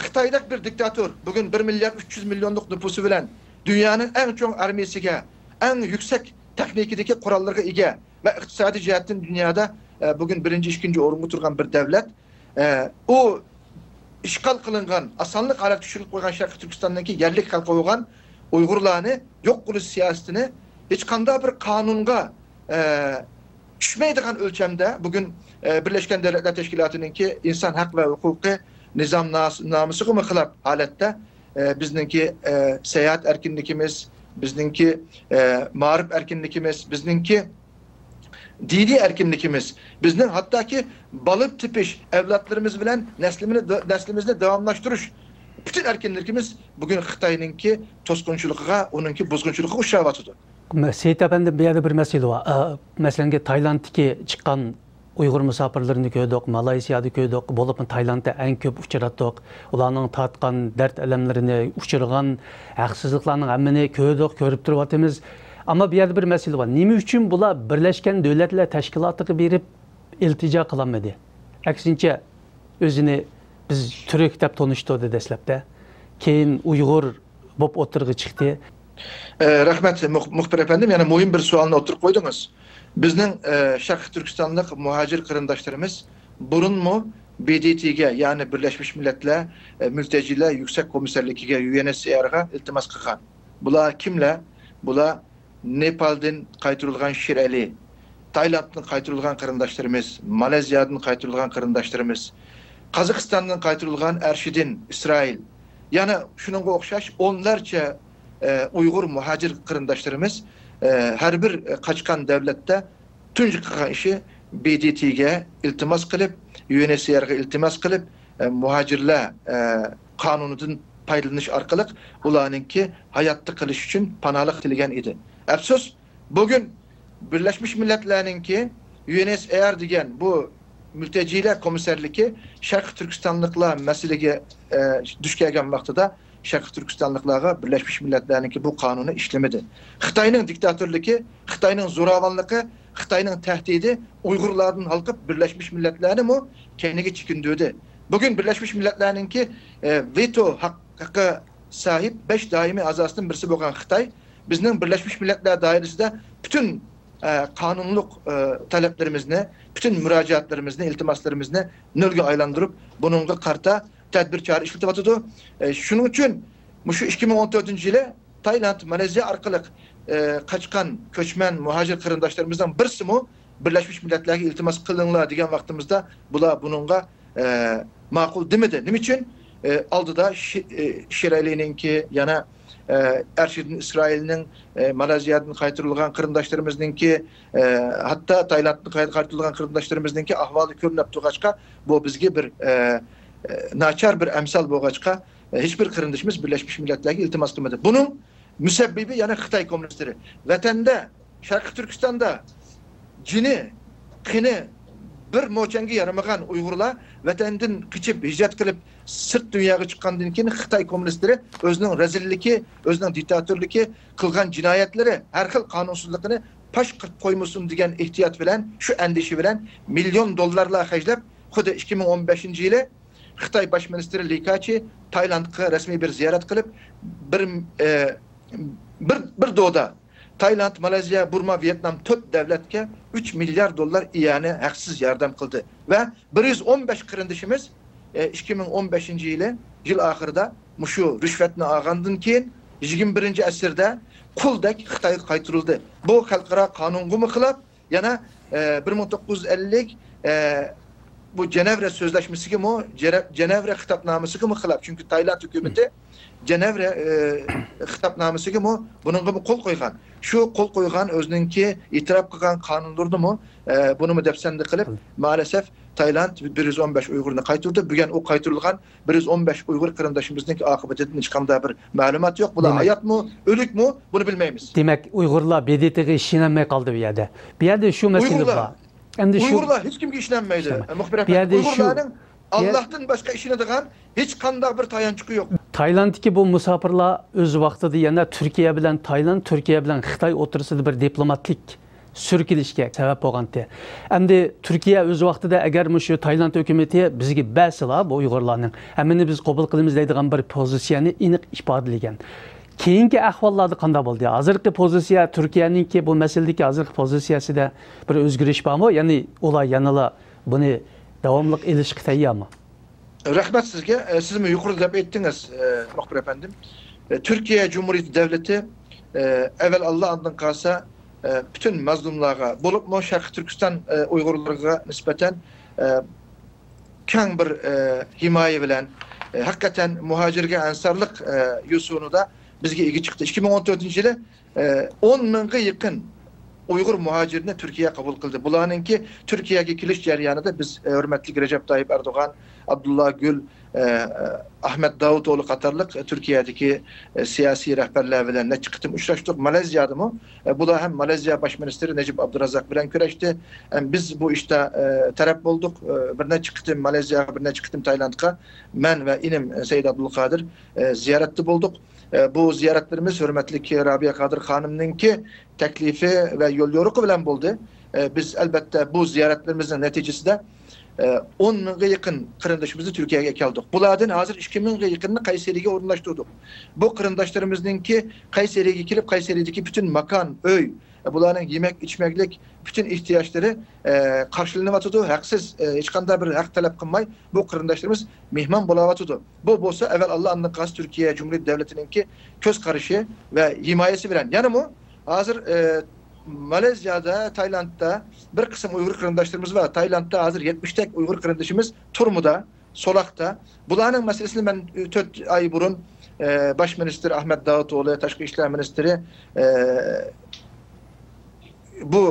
خىتايدەك بىر دىكتاتور بۈگۈن بىر مىليارد ئۈچ يۈز مىليونلۇق نوپۇسى بىلەن دۇنيانىڭ ئەڭ چوڭ ئارمىيىسىگە، ئەڭ يۈكسەك تېخنىكىدىكى قوراللىرىغا ئىگە ۋە ئىقتىسادىي جەھەتتىن دۇنيادا، ئە، بۈگۈن بىرىنچى، ئىككىنچى ئورۇنغا تۇرغان بىر دەۋلەت. ئە، ئۇ ئىشغال قىلىنغان، ئاسانلىق ھالەتكە چۈشۈرۈلۈپ قويغان شەرقىي تۈركىستاندىكى يەرلىك خەلقى بولغان ئۇيغۇرلارنى يوق قىلىش سىياسىتىنى ھېچقانداق بىر قانۇنغا، ئە، چۈشمەيدىغان ئۆلچەمدە بۈگۈن، ئە، بىرلەشكەن دۆلەتلەر تەشكىلاتىنىڭكى ئىنسان ھەق ۋە ھوقۇقى نىزامنامىسىغىمۇ خىلاپ ھالەتتە، ئە، بىزنىڭكى، ئە، ساياھەت ئەركىنلىكىمىز، بىزنىڭكى، ئە، مائارىپ ئەركىنلىكىمىز، بىزنىڭكى دىنىي ئەركىنلىكىمىز، بىزنىڭ ھەتتاكى بالا تېپىش، ئەۋلادلىرىمىز بىلەن نەسلىمىزنى، نەسلىمىزنى داۋاملاشتۇرۇش پۈتۈن ئەركىنلىكىمىز بۈگۈن خىتاينىڭكى توسقۇنچىلىقىغا، ئۇنىڭكى بۇزغۇنچىلىقىغا ئۇچراۋاتىدۇ. سېيىت ئەپەندى، بۇ يەردە بىر مەسىلە بار. ئە، مەسىلەنكى، تايلاندتىكى چىققان ئۇيغۇر مۇساپىرلىرىنى كۆردۇق، مالايسىيادا كۆردۇق، بولۇپمۇ تايلاندتا ئەڭ كۆپ ئۇچراتتۇق. ئۇلارنىڭ تارتقان دەرد-ئەلەملىرىنى، ئۇچرىغان ھەقسىزلىقلارنىڭ ھەممىنى كۆردۇق، كۆرۈپ تۇرۇۋاتىمىز. ئەمما بۇ يەردە بىر مەسىلە بار. نېمە ئۈچۈن بۇلار بىرلەشكەن دۆلەتلەر تەشكىلاتىغا بېرىپ ئىلتىجا قىلالمىدى؟ ئەكسىنچە، ئۆزىنى بىز تۈرك دەپ تونۇشتۇردى دەسلەپتە. كېيىن ئۇيغۇر بولۇپ ئوتتۇرىغا چىقتى. ئە، رەھمەت، مۇخ-، مۇخبىر ئەپەندىم، يەنە مۇھىم بىر سوئالنى ئوتتۇرىغا قويدىڭىز. بىزنىڭ، ئە، شەرقىي تۈركىستانلىق مۇھاجىر قېرىنداشلىرىمىز بۇرۇنمۇ ب د ت گە، يەنى بىرلەشمىش مىللەتلەر، ئە، مۈلتەجىلەر يۈكسەك كومىسسارلىكىگە، يۇ ئېن ئېچ سى ئار غا ئىلتىماس قىلغان. بۇلار كىملەر؟ بۇلار نېپالدىن قايتۇرۇلغان شېرئەلى، تايلاندتىن قايتۇرۇلغان قېرىنداشلىرىمىز، مالايزىيادىن قايتۇرۇلغان قېرىنداشلىرىمىز، قازاقىستاندىن قايتۇرۇلغان ئەرشىدىن، ئىسرائىل، يەنە شۇنىڭغا ئوخشاش ئونلارچە، ئە، ئۇيغۇر مۇھاجىر قېرىنداشلىرىمىز، ئە، ھەر بىر قاچقان دەۋلەتتە تۇنجى قىلغان ئىشى ب د ت گە ئىلتىماس قىلىپ، يۇ ئېن ئېچ سى ئار غا ئىلتىماس قىلىپ، ئە، مۇھاجىرلار، ئە، قانۇنىدىن پايدىلىنىش ئارقىلىق ئۇلارنىڭكى ھاياتتا قېلىش ئۈچۈن پاناھلىق تىلىگەن ئىدى. ئەپسۇس، بۈگۈن بىرلەشمىش مىللەتلەرنىڭكى يۇ ئېن ئېچ سى ئار دېگەن بۇ مۈلتەجىلەر كومىسسارلىكى شەرقىي تۈركىستانلىقلار مەسىلىگە، ئە، دۇچ كەلگەن ۋاقتىدا شەرقىي تۈركىستانلىقلارغا بىرلەشمىش مىللەتلەرنىڭكى بۇ قانۇنى ئىشلىمىدى. خىتاينىڭ دىكتاتورلۇقى، خىتاينىڭ زوراۋانلىقى، خىتاينىڭ تەھدىتى ئۇيغۇرلاردىن ھالقىپ، بىرلەشمىش مىللەتلەرنىمۇ كەينىگە چېكىندۈردى. بۈگۈن بىرلەشمىش مىللەتلەرنىڭكى، ئە، ۋېتو ھەققىگە ساھىب بەش دائىمىي ئەزاسىدىن بىرسى بولغان خىتاي بىزنىڭ بىرلەشمىش مىللەتلەر دائىرىسىدە پۈتۈن، ئە، قانۇنلۇق، ئە، تەلەپلىرىمىزنى، پۈتۈن مۇراجىئەتلىرىمىزنى، ئىلتىماسلىرىمىزنى نۆلگە ئايلاندۇرۇپ، بۇنىڭغا قارىتا تەدبىر چارە ئىشلىتىۋاتىدۇ. ئە، شۇنىڭ ئۈچۈن مۇشۇ ئىككى مىڭ ئون تۆتىنچى يىلى تايلاند، مالايزىيە ئارقىلىق، ئە، قاچقان كۆچمەن، مۇھاجىر قېرىنداشلىرىمىزنىڭ بىرسىمۇ بىرلەشمىش مىللەتلەرگە ئىلتىماس قىلىڭلار دېگەن ۋاقتىمىزدا، بۇلار بۇنىڭغا، ئە، ماقۇل دېمىدى. نېمە ئۈچۈن؟ ئە، ئالدىدا شى-، ئە، شېرئەلىنىڭكى، يەنە، ئە، ئەرشىدىن ئىسرائىلنىڭ، ئە، مالايزىيادىن قايتۇرۇلغان قېرىنداشلىرىمىزنىڭكى، ئە، ھەتتا تايلاندتىن قاي-، قايتۇرۇلغان قېرىنداشلىرىمىزنىڭكى ئەھۋالى كۆرۈنۈپ تۇرغاچقا، بۇ بىزگە بىر، ئە، ئە، ناچار بىر ئەمسال بولغاچقا، ئە، ھېچبىر قېرىندىشىمىز بىرلەشمىش مىللەتلەرگە ئىلتىماس قىلمىدى. بۇنىڭ مۇسەببىبى يەنە خىتاي كوممۇنىستلىرى. ۋەتەندە، شەرقىي تۈركىستاندا جېنى، قېنى بىر موچەنگە يارىمىغان ئۇيغۇرلار ۋەتەندىن قېچىپ، ھىجرەت قىلىپ، سىرت دۇنياغا چىققاندىن كېيىن، خىتاي كوممۇنىستلىرى ئۆزىنىڭ رەزىللىكى، ئۆزىنىڭ دىكتاتورلۇقى، قىلغان جىنايەتلىرى، ھەر خىل قانۇنسىزلىقىنى پاش قىلىپ قويمىسۇن دېگەن ئېھتىيات بىلەن، شۇ ئەندىشە بىلەن مىليون دوللارلار خەجلەپ، خۇددى ئىككى مىڭ ئون بەشىنچى يىلى خىتاي باش مىنىستىرى لى كاچى تايلاندقا رەسمىي بىر زىيارەت قىلىپ، بىر، ئە، بىر، بىر دودا تايلاند، مالايزىيە، بۇرما، ۋيېتنام تۆت دۆلەتكە ئۈچ مىليارد دوللار ئىئانە ھەقسىز ياردەم قىلدى ۋە بىر يۈز ئون بەش قېرىندىشىمىز، ئە، ئىككى مىڭ ئون بەشىنچى يىلى، يىل ئاخىرىدا مۇشۇ رىشۋەتنى ئالغاندىن كېيىن، يىگىرمە بىرىنچى ئەسىردە قۇلدەك خىتايغا قايتۇرۇلدى. بۇ خەلقئارا قانۇنغىمۇ خىلاپ، يەنە، ئە، بىر مىڭ توققۇز يۈز ئەللىك، ئە، بۇ جەنەۋرە سۆزلەشمىسىگىمۇ، جەرە-، جەنەۋرە خىتابنامىسىگىمۇ خىلاپ. چۈنكى تايلاند ھۆكۈمىتى جەنەۋرە، ئە، خىتابنامىسىگىمۇ، بۇنىڭغىمۇ قول قويغان. شۇ قول قويغان، ئۆزىنىڭكى ئېتىراپ قىلغان قانۇنلىرىنىمۇ، ئە، بۇنىمۇ دەپسەندە قىلىپ، مائەلەسەف تايلاند بىر يۈز ئون بەش ئۇيغۇرنى قايتۇردى. بۈگۈن ئۇ قايتۇرۇلغان بىر يۈز ئون بەش ئۇيغۇر قېرىندىشىمىزنىڭ ئاقىۋىتىدىن ھېچقانداق بىر مەلۇمات يوق. بۇلار دېمەك، ھاياتمۇ، ئۆلۈكمۇ، بۇنى بىلمەيمىز. دېمەك، ئۇيغۇرلار ب د ت غا ئىشىنەلمەي قالدى بۇ يەردە. بۇ يەردە شۇ مەسىلە ئۇيغۇرلار، بار. ئەمدى شۇ ئۇيغۇرلار ھېچ كىمگە ئىشىنەلمەيدۇ، ئىشىنەلمەي. مۇخبىر بۇ ئەپەندى. يەردە شۇ ئۇيغۇرلارنىڭ يە- ئاللاھتىن باشقا ئىشىنىدىغان ھېچقانداق بىر تايانچۇقى يوق. تايلاندتىكى بۇ مۇساپىرلار ئۆز ۋاقتىدا يەنە تۈركىيە بىلەن تايلاند، تۈركىيە بىلەن خىتاي ئوتتۇرىسىدا بىر دىپلوماتىك سۈركىلىشكە سەۋەب بولغانتى. ئەمدى تۈركىيە ئۆز ۋاقتىدا ئەگەر مۇشۇ تايلاند ھۆكۈمىتى بىزگە بەرسىلا بۇ ئۇيغۇرلارنىڭ ھەممىنى بىز قوبۇل قىلىمىز دەيدىغان بىر پوزىتسىيەنى ئېنىق ئىپادىلىگەن. كېيىنكى ئەھۋاللاردا قانداق بولدى؟ ھازىرقى پوزىتسىيە تۈركىيەنىڭكى بۇ مەسىلىدىكى ھازىرقى پوزىتسىيەسىدە بىر ئۆزگىرىش بارمۇ؟ يەنى ئۇلار يەنىلا بۇنى داۋاملىق ئېلىشقا تەييارمۇ؟ رەھمەت سىزگە. ئە، سىزمۇ يۇقىرىدا دەپ ئۆتتىڭىز، ئە، مۇخبىر ئەپەندىم. ئە، تۈركىيە جۇمھۇرىيىتى دۆلىتى، ئە، ئەۋەل ئاللا، ئاندىن قالسا، ئە، پۈتۈن مەزلۇملارغا، بولۇپمۇ شەرقىي تۈركىستان، ئە، ئۇيغۇرلىرىغا نىسبەتەن، ئە، كەڭ بىر، ئە، ھىمايە بىلەن، ئە، ھەقىقەتەن مۇھاجىرگە ئەنسارلىق، ئە، يوسۇنىدا بىزگە ئىگە چىقتى. ئىككى مىڭ ئون تۆتىنچى يىلى ئون مىڭغا يېقىن ئۇيغۇر مۇھاجىرىنى تۈركىيە قوبۇل قىلدى. بۇلارنىڭكى تۈركىيەگە كېلىش جەريانىدا بىز، ئە، ھۆرمەتلىك رەجەپ تايىپ ئەردوغان، ئابدۇللا گۈل، ئە، ئەھمەت داۋۇتئوغلى قاتارلىق تۈركىيەدىكى، ئە، سىياسىي رەھبەرلەر بىلەن نەچچە قېتىم ئۇچراشتۇق. مالايزىيادىمۇ، ئە، بۇلار ھەم مالايزىيا باش مىنىستىرى نەجىپ ئابدۇرازاق بىلەن كۆرۈشتى. ھەم بىز بۇ ئىشتا، ئە، تەرەپ بولدۇق. ئە، بىر نەچچە قېتىم مالايزىياغا، بىر نەچچە قېتىم تايلاندقا مەن ۋە ئىنىم سەيىد ئابدۇلقادىر، ئە، زىيارەتتە بولدۇق. ئە، بۇ زىيارەتلىرىمىز ھۆرمەتلىك رابىيە قادىر خانىمنىڭكى تەكلىپى ۋە يول يورۇقى بىلەن بولدى. ئە، بىز، ئەلبەتتە، بۇ زىيارەتلىرىمىزنىڭ نەتىجىسىدە، ئە، ئون مىڭغا يېقىن قېرىندىشىمىزنى تۈركىيەگە ئەكەلدۇق. بۇلاردىن ھازىر ئىككى مىڭغا يېقىنىنى قەيسەرىگە ئورۇنلاشتۇردۇق. بۇ قېرىنداشلىرىمىزنىڭكى قەيسەرىگە كېلىپ، قەيسەرىدىكى پۈتۈن ماكان، ئۆي، ئە، بۇلارنىڭ يېمەك، ئىچمەكلىك پۈتۈن ئېھتىياجلىرى، ئە، قارشىلىنىۋاتىدۇ. ھەقسىز، ئە، ھېچقانداق بىر ھەق تەلەپ قىلماي بۇ قېرىنداشلىرىمىز مېھمان بولاۋاتىدۇ. بۇ بولسا ئەۋەل ئاللا، ئاندىن قالسا تۈركىيە جۇمھۇرىيەت دۆلىتىنىڭكى كۆز قارىشى ۋە ھىمايىسى بىلەن. يەنىمۇ ھازىر، ئە، مالايزىيادا، تايلاندتا بىر قىسىم ئۇيغۇر قېرىنداشلىرىمىز بار. تايلاندتا ھازىر يەتمىشتەك ئۇيغۇر قېرىندىشىمىز تۈرمىدە، سولاقتا. بۇلارنىڭ مەسىلىسىنى مەن، ئە، تۆت ئاي بۇرۇن، ئە، باش مىنىستىر ئەھمەت داۋۇتئوغلى، تاشقى ئىشلار مىنىستىرى، ئە، بۇ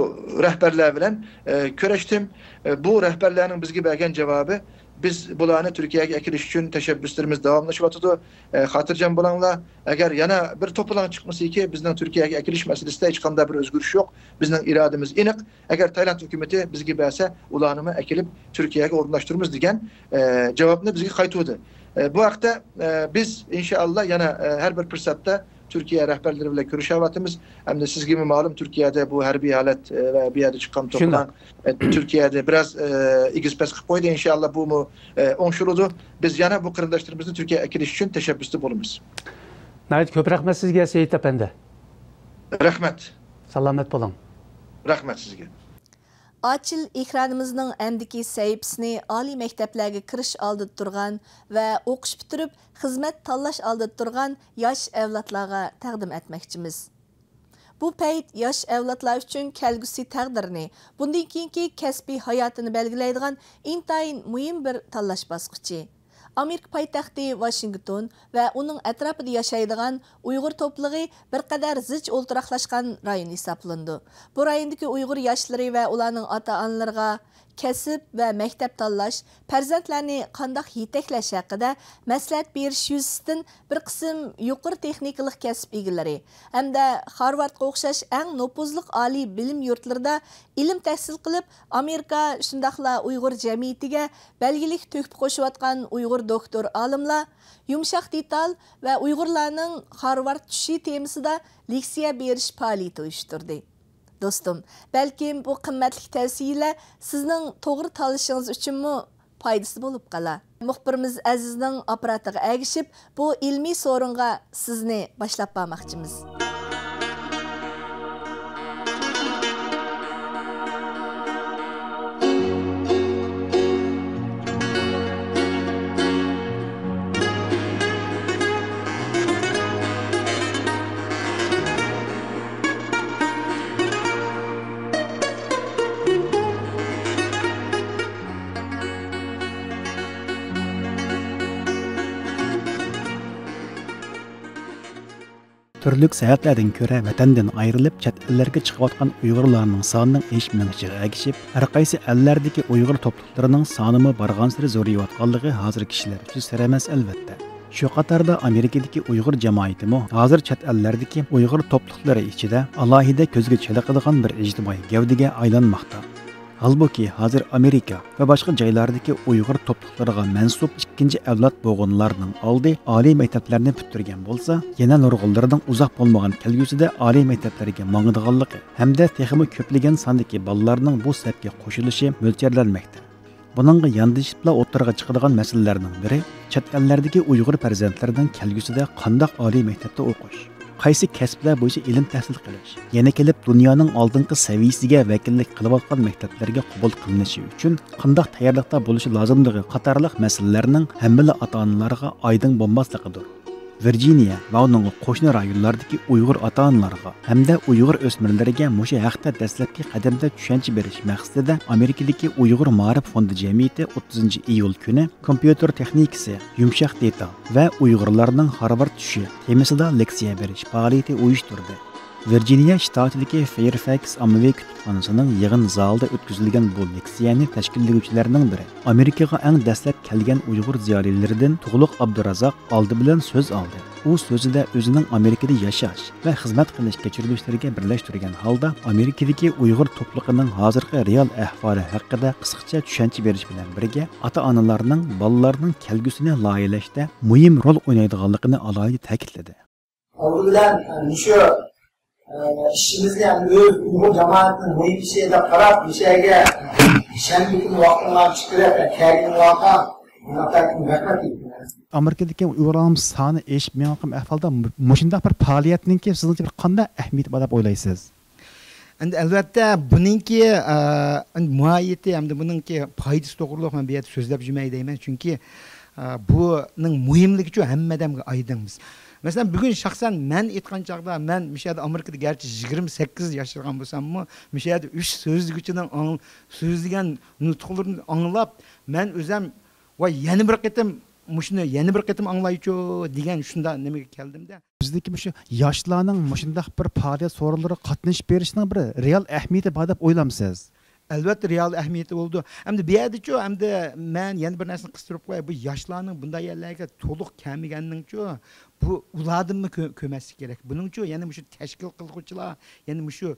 رەھبەرلەر بىلەن، ئە، كۆرۈشتۈم. ئە، بۇ رەھبەرلەرنىڭ بىزگە بەرگەن جاۋابى، بىز بۇلارنى تۈركىيەگە ئەكېلىش ئۈچۈن تەشەببۇسلىرىمىز داۋاملىشىۋاتىدۇ. ئە، خاتىرجەم بولۇڭلار. ئەگەر يەنە بىر توپىلاڭ چىقمىسىكى، بىزنىڭ تۈركىيەگە ئەكېلىش مەسىلىسىدە ھېچقانداق بىر ئۆزگىرىش يوق. بىزنىڭ ئىرادىمىز ئېنىق. ئەگەر تايلاند ھۆكۈمىتى بىزگە بەرسە، ئۇلارنىمۇ ئەكېلىپ تۈركىيەگە ئورۇنلاشتۇرىمىز دېگەن، ئە، جاۋابنى بىزگە قايتۇردى. ئە، بۇ ھەقتە، ئە، بىز ئىنشائاللا يەنە، ئە، ھەر بىر پۇرسەتتە تۈركىيە رەھبەرلىرى بىلەن كۆرۈشۈۋاتىمىز. ئەمدى سىزگىمۇ مەلۇم، تۈركىيەدە بۇ ھەربىي ھالەت، ئە، ۋە بۇ يەردە چىققان شۇنداق. توپىلاڭ، ئە، تۈركىيەدە بىراز، ئە، ئېگىز پەس قىلىپ قويدى. ئىنشائاللا بۇمۇ، ئە، ئوڭشىلىدۇ. بىز يەنە بۇ قېرىنداشلىرىمىزنى تۈركىيەگە ئەكېلىش ئۈچۈن تەشەببۇستا بولىمىز. ناھايىتى كۆپ رەھمەت سىزگە، سېيىت ئەپەندى. رەھمەت. سالامەت بولۇڭ. رەھمەت سىزگە. ئاچىل ئېكرانىمىزنىڭ ئەمدىكى سەھىپىسىنى ئالىي مەكتەپلەرگە كىرىش ئالدىدا تۇرغان ۋە ئوقۇش پۈتتۈرۈپ خىزمەت تاللاش ئالدىدا تۇرغان ياش ئەۋلادلارغا تەقدىم ئەتمەكچىمىز. بۇ پەيت ياش ئەۋلادلار ئۈچۈن كەلگۈسى تەقدىرىنى، بۇندىن كېيىنكى كەسپىي ھاياتىنى بەلگىلەيدىغان ئىنتايىن مۇھىم بىر تاللاش باسقۇچى. ئامېرىكا پايتەختى ۋاشىنگتون ۋە ئۇنىڭ ئەتراپىدا ياشايدىغان ئۇيغۇر توپىلىقى بىر قەدەر زىچ ئولتۇراقلاشقان رايون ھېسابلىنىدۇ. بۇ رايوندىكى ئۇيغۇر ياشلىرى ۋە ئۇلارنىڭ ئاتا-ئانىلىرىغا كەسىپ ۋە مەكتەپ تاللاش، پەرزەنتلەرنى قانداق يېتەكلەش ھەققىدە مەسلىھەت بېرىش يۈزىسىدىن بىر قىسىم يۇقىرى تېخنىكىلىق كەسىپ ئىگىلىرى ھەمدە خارۋاردقا ئوخشاش ئەڭ نوپۇزلۇق ئالىي بىلىم يۇرتلىرىدا ئىلىم تەھسىل قىلىپ، ئامېرىكا، شۇنداقلا ئۇيغۇر جەمئىيىتىگە بەلگىلىك تۆھپە قوشۇۋاتقان ئۇيغۇر دوكتور ئالىملار يۇمشاق دېتال ۋە ئۇيغۇرلارنىڭ خارۋارد چۈشى تېمىسىدا لېكسىيە بېرىش پائالىيىتى ئۇيۇشتۇردى. دوستۇم، بەلكىم بۇ قىممەتلىك تەۋسىيەلەر سىزنىڭ توغرا تاللىشىڭىز ئۈچۈنمۇ پايدىسى بولۇپ قالار. مۇخبىرىمىز ئەزىزنىڭ ئاپپاراتىغا ئەگىشىپ، بۇ ئىلمىي سورۇنغا سىزنى باشلاپ بارماقچىمىز. تۈرلۈك سەۋەبلەردىن كۆرە ۋەتەندىن ئايرىلىپ، چەت ئەللەرگە چىقىۋاتقان ئۇيغۇرلارنىڭ سانىنىڭ ئېشىپ مېڭىشىغا ئەگىشىپ، ھەر قايسى ئەللەردىكى ئۇيغۇر توپلۇقلىرىنىڭ سانىمۇ بارغانسېرى زورىيىۋاتقانلىقى ھازىر كىشىلەر ئۈچۈن سىر ئەمەس، ئەلۋەتتە. شۇ قاتاردا ئامېرىكىدىكى ئۇيغۇر جامائىتىمۇ ھازىر چەت ئەللەردىكى ئۇيغۇر توپلۇقلىرى ئىچىدە ئالاھىدە كۆزگە چېلىقىدىغان بىر ئىجتىمائىي گەۋدىگە ئايلانماقتا. ھالبۇكى، ھازىر ئامېرىكا ۋە باشقا جايلاردىكى ئۇيغۇر توپلۇقلىرىغا مەنسۇپ ئىككىنچى ئەۋلاد بوغۇنلارنىڭ ئالدى ئالىي مەكتەپلەرنى پۈتتۈرگەن بولسا، يەنە نۇرغۇنلىرىنىڭ ئۇزاق بولمىغان كەلگۈسىدە ئالىي مەكتەپلەرگە ماڭىدىغانلىقى ھەمدە تېخىمۇ كۆپلىگەن ساندىكى بالىلارنىڭ بۇ سەپكە قوشۇلۇشى مۆلچەرلەنمەكتە. بۇنىڭغا ياندىشىپلا ئوتتۇرىغا چىقىدىغان مەسىلىلەرنىڭ بىرى، چەت ئەللەردىكى ئۇيغۇر پەرزەنتلىرىنىڭ كەلگۈسىدە قانداق ئالىي مەكتەپتە ئوقۇش، قايسى كەسىپلەر بويىچە ئىلىم تەھسىل قىلىش، يەنە كېلىپ دۇنيانىڭ ئالدىنقى سەۋىيىسىگە ۋەكىللىك قىلىۋاتقان مەكتەپلەرگە قوبۇل قىلىنىشى ئۈچۈن قانداق تەييارلىقتا بولۇشى لازىملىقى قاتارلىق مەسىلىلەرنىڭ ھەممىلا ئاتا-ئانىلارغا ئايدىڭ بولماسلىقىدۇر. ۋىرجىنىيە ۋە ئۇنىڭغا قوشنا رايونلاردىكى ئۇيغۇر ئاتا-ئانىلارغا ھەمدە ئۇيغۇر ئۆسمۈرلىرىگە مۇشۇ ھەقتە دەسلەپكى قەدەمدە چۈشەنچە بېرىش مەقسىتىدە ئامېرىكىدىكى ئۇيغۇر مائارىپ فوندى جەمئىيىتى ئوتتۇزىنچى ئىيۇل كۈنى كومپيۇتېر تېخنىكىسى، يۇمشاق دېتال ۋە ئۇيغۇرلارنىڭ خارۋارد چۈشى تېمىسىدا لېكسىيە بېرىش پائالىيىتى ئۇيۇشتۇردى. ۋىرجىنىيە شتاتىدىكى فېيرفەكس ئاممىۋى كۇتۇپخانىسىنىڭ يىغىن زالىدا ئۆتكۈزۈلگەن بۇ لېكسىيەنى تەشكىللىگۈچىلەرنىڭ بىرى، ئامېرىكىغا ئەڭ دەسلەپ كەلگەن ئۇيغۇر زىيالىيلىرىدىن تۇغلۇق ئابدۇرازاق ئالدى بىلەن سۆز ئالدى. ئۇ سۆزىدە ئۆزىنىڭ ئامېرىكىدا ياشاش ۋە خىزمەت قىلىش كەچۈرمىشلىرىگە بىرلەشتۈرگەن ھالدا ئامېرىكىدىكى ئۇيغۇر توپلۇقىنىڭ ھازىرقى رېئال ئەھۋالى ھەققىدە قىسقىچە چۈشەنچە بېرىش بىلەن بىرگە، ئاتا-ئانىلارنىڭ بالىلارنىڭ كەلگۈسىنى لايىھەلەشتە مۇھىم رول ئوينايدىغانلىقىنى ئالاھىدە تەكىتلىدى. ئالدى بىلەن، ئە، مۇشۇ، ئە، ئىشىمىزنى، يەنى ئۆز ئۇيغۇر جامائىتىنىڭ مۇھىم ئىشى دەپ قاراپ، مۇشۇ يەرگە شەنبە كۈنى ۋاقتىڭلارنى چىقىرىپ، كەلگىنىڭلارغا مىننەتدارلىقىمنى ئېيتىمەن. ئامېرىكىدىكى ئۇيغۇرلارنىڭ سانى ئېشىپ مېڭىۋاتقان ئەھۋالدا مۇ-، مۇشۇنداق بىر پائالىيەتنىڭكى سىزنىڭچە بىر قانداق ئەھمىيىتى بار دەپ ئويلايسىز؟ ئەمدى ئەلۋەتتە بۇنىڭكى، ئە، ئەمدى ماھىيىتى ھەمدە بۇنىڭكى پايدىسى توغرۇلۇق مەن بۇ يەردە سۆزلەپ يۈرمەي دەيمەن. چۈنكى، ئە، بۇنىڭ مۇھىملىكىچۇ ھەممە ئادەمگە ئايدىڭ بىز. مەسىلەن، بۈگۈن شەخسەن مەن ئېيتقان چاغدا، مەن مۇشۇ يەردە ئامېرىكىدا گەرچە يىگىرمە سەككىز ياشىغان بولساممۇ، مۇشۇ يەردە ئۈچ سۆزلىگۈچىنىڭ ئاڭ-، سۆزلىگەن نۇتۇقلىرىنى ئاڭلاپ، مەن ئۆزەم، ۋاي، يەنە بىر قېتىم مۇشۇنى يەنە بىر قېتىم ئاڭلايچۇ دېگەن شۇنداق نېمىگە كەلدىم-دە. بىزدىكى مۇشۇ ياشلارنىڭ مۇشۇنداق بىر پائالىيەت سورۇنلىرىغا قاتنىشىپ بېرىشىنىڭ بىر رېئال ئەھمىيىتى بار دەپ ئويلامسىز؟ ئەلۋەتتە، رېئال ئەھمىيىتى بولىدۇ. ئەمدى بۇ يەردىچۇ، ئەمدى مەن يەنە بىر نەرسىنى قىستۇرۇپ قوياي. بۇ ياشلارنىڭ بۇنداق يەرلەرگە تولۇق كەلمىگەننىڭچۇ، بۇ ئۇلاردىنمۇ كۆ-، كۆرمەسلىك كېرەك. بۇنىڭچۇ يەنە مۇشۇ تەشكىل قىلغۇچىلار، يەنە مۇشۇ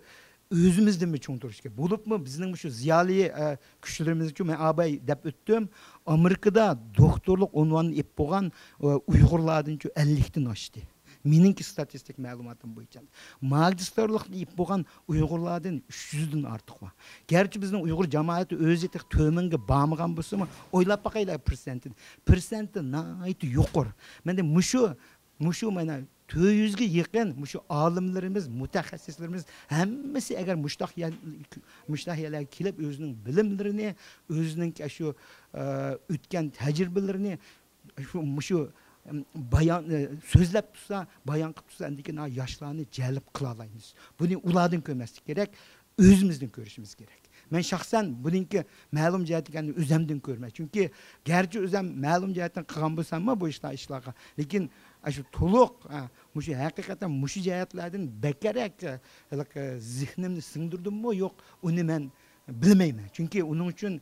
ئۆزىمىزدىنمۇ چوڭ تۇرۇش كېرەك. بولۇپمۇ بىزنىڭ مۇشۇ زىيالىي، ئە، كۈچلىرىمىزچۇ، مەن ئاباي دەپ ئۆتتۈم. ئامېرىكىدا دوكتورلۇق ئۇنۋانىنى ئېلىپ بولغان، ئە، ئۇيغۇرلاردىنچۇ ئەللىكتىن ئاشتى. مېنىڭكى ستاتىستىك مەلۇماتىم بويىچە. ماگىستىرلىقنى ئېلىپ بولغان ئۇيغۇرلاردىن ئۈچ يۈزدىن ئارتۇق بار. گەرچە بىزنىڭ ئۇيغۇر جامائىتى ئۆزى تېخى تۆمۈنگە بارمىغان بولسىمۇ، ئويلاپ باقايلى، پىرسەنتىنى. پىرسەنتى ناھايىتى يۇقىرى. مەندە مۇشۇ مۇشۇ مانا تۆت يۈزگە يېقىن مۇشۇ ئالىملىرىمىز، مۇتەخەسسىسلىرىمىز ھەممىسى ئەگەر مۇشتاق يەر-، مۇشتاق يەرلەرگە كېلىپ، ئۆزىنىڭ بىلىملىرىنى، ئۆزىنىڭ شۇ، ئە، ئۆتكەن تەجرىبىلىرىنى شۇ، مۇشۇ، ئىم، بايان، ئە، سۆزلەپ تۇرسا، بايان قىلىپ تۇرسا، ئەندىكىن ياشلارنى جەلپ قىلالايمىز. بۇنى ئۇلاردىن كۆرمەسلىك كېرەك، ئۆزىمىزدىن كۆرۈشىمىز كېرەك. مەن شەخسەن بۇنىڭكى مەلۇم جەھەتتىكەننى ئۆزەمدىن كۆرىمەن. چۈنكى گەرچە ئۆزەم مەلۇم جەھەتتىن قىلغان بولساممۇ بۇ ئىشلار، ئىشلارغا، لېكىن ئاشۇ تولۇق، ئە، مۇشۇ ھەقىقەتەن مۇشۇ جەھەتلەردىن بەكرەك، ئە، ھېلىقى زېھنىمنى سىڭدۈردۈممۇ يوق، ئۇنى مەن بىلمەيمەن. چۈنكى ئۇنىڭ ئۈچۈن،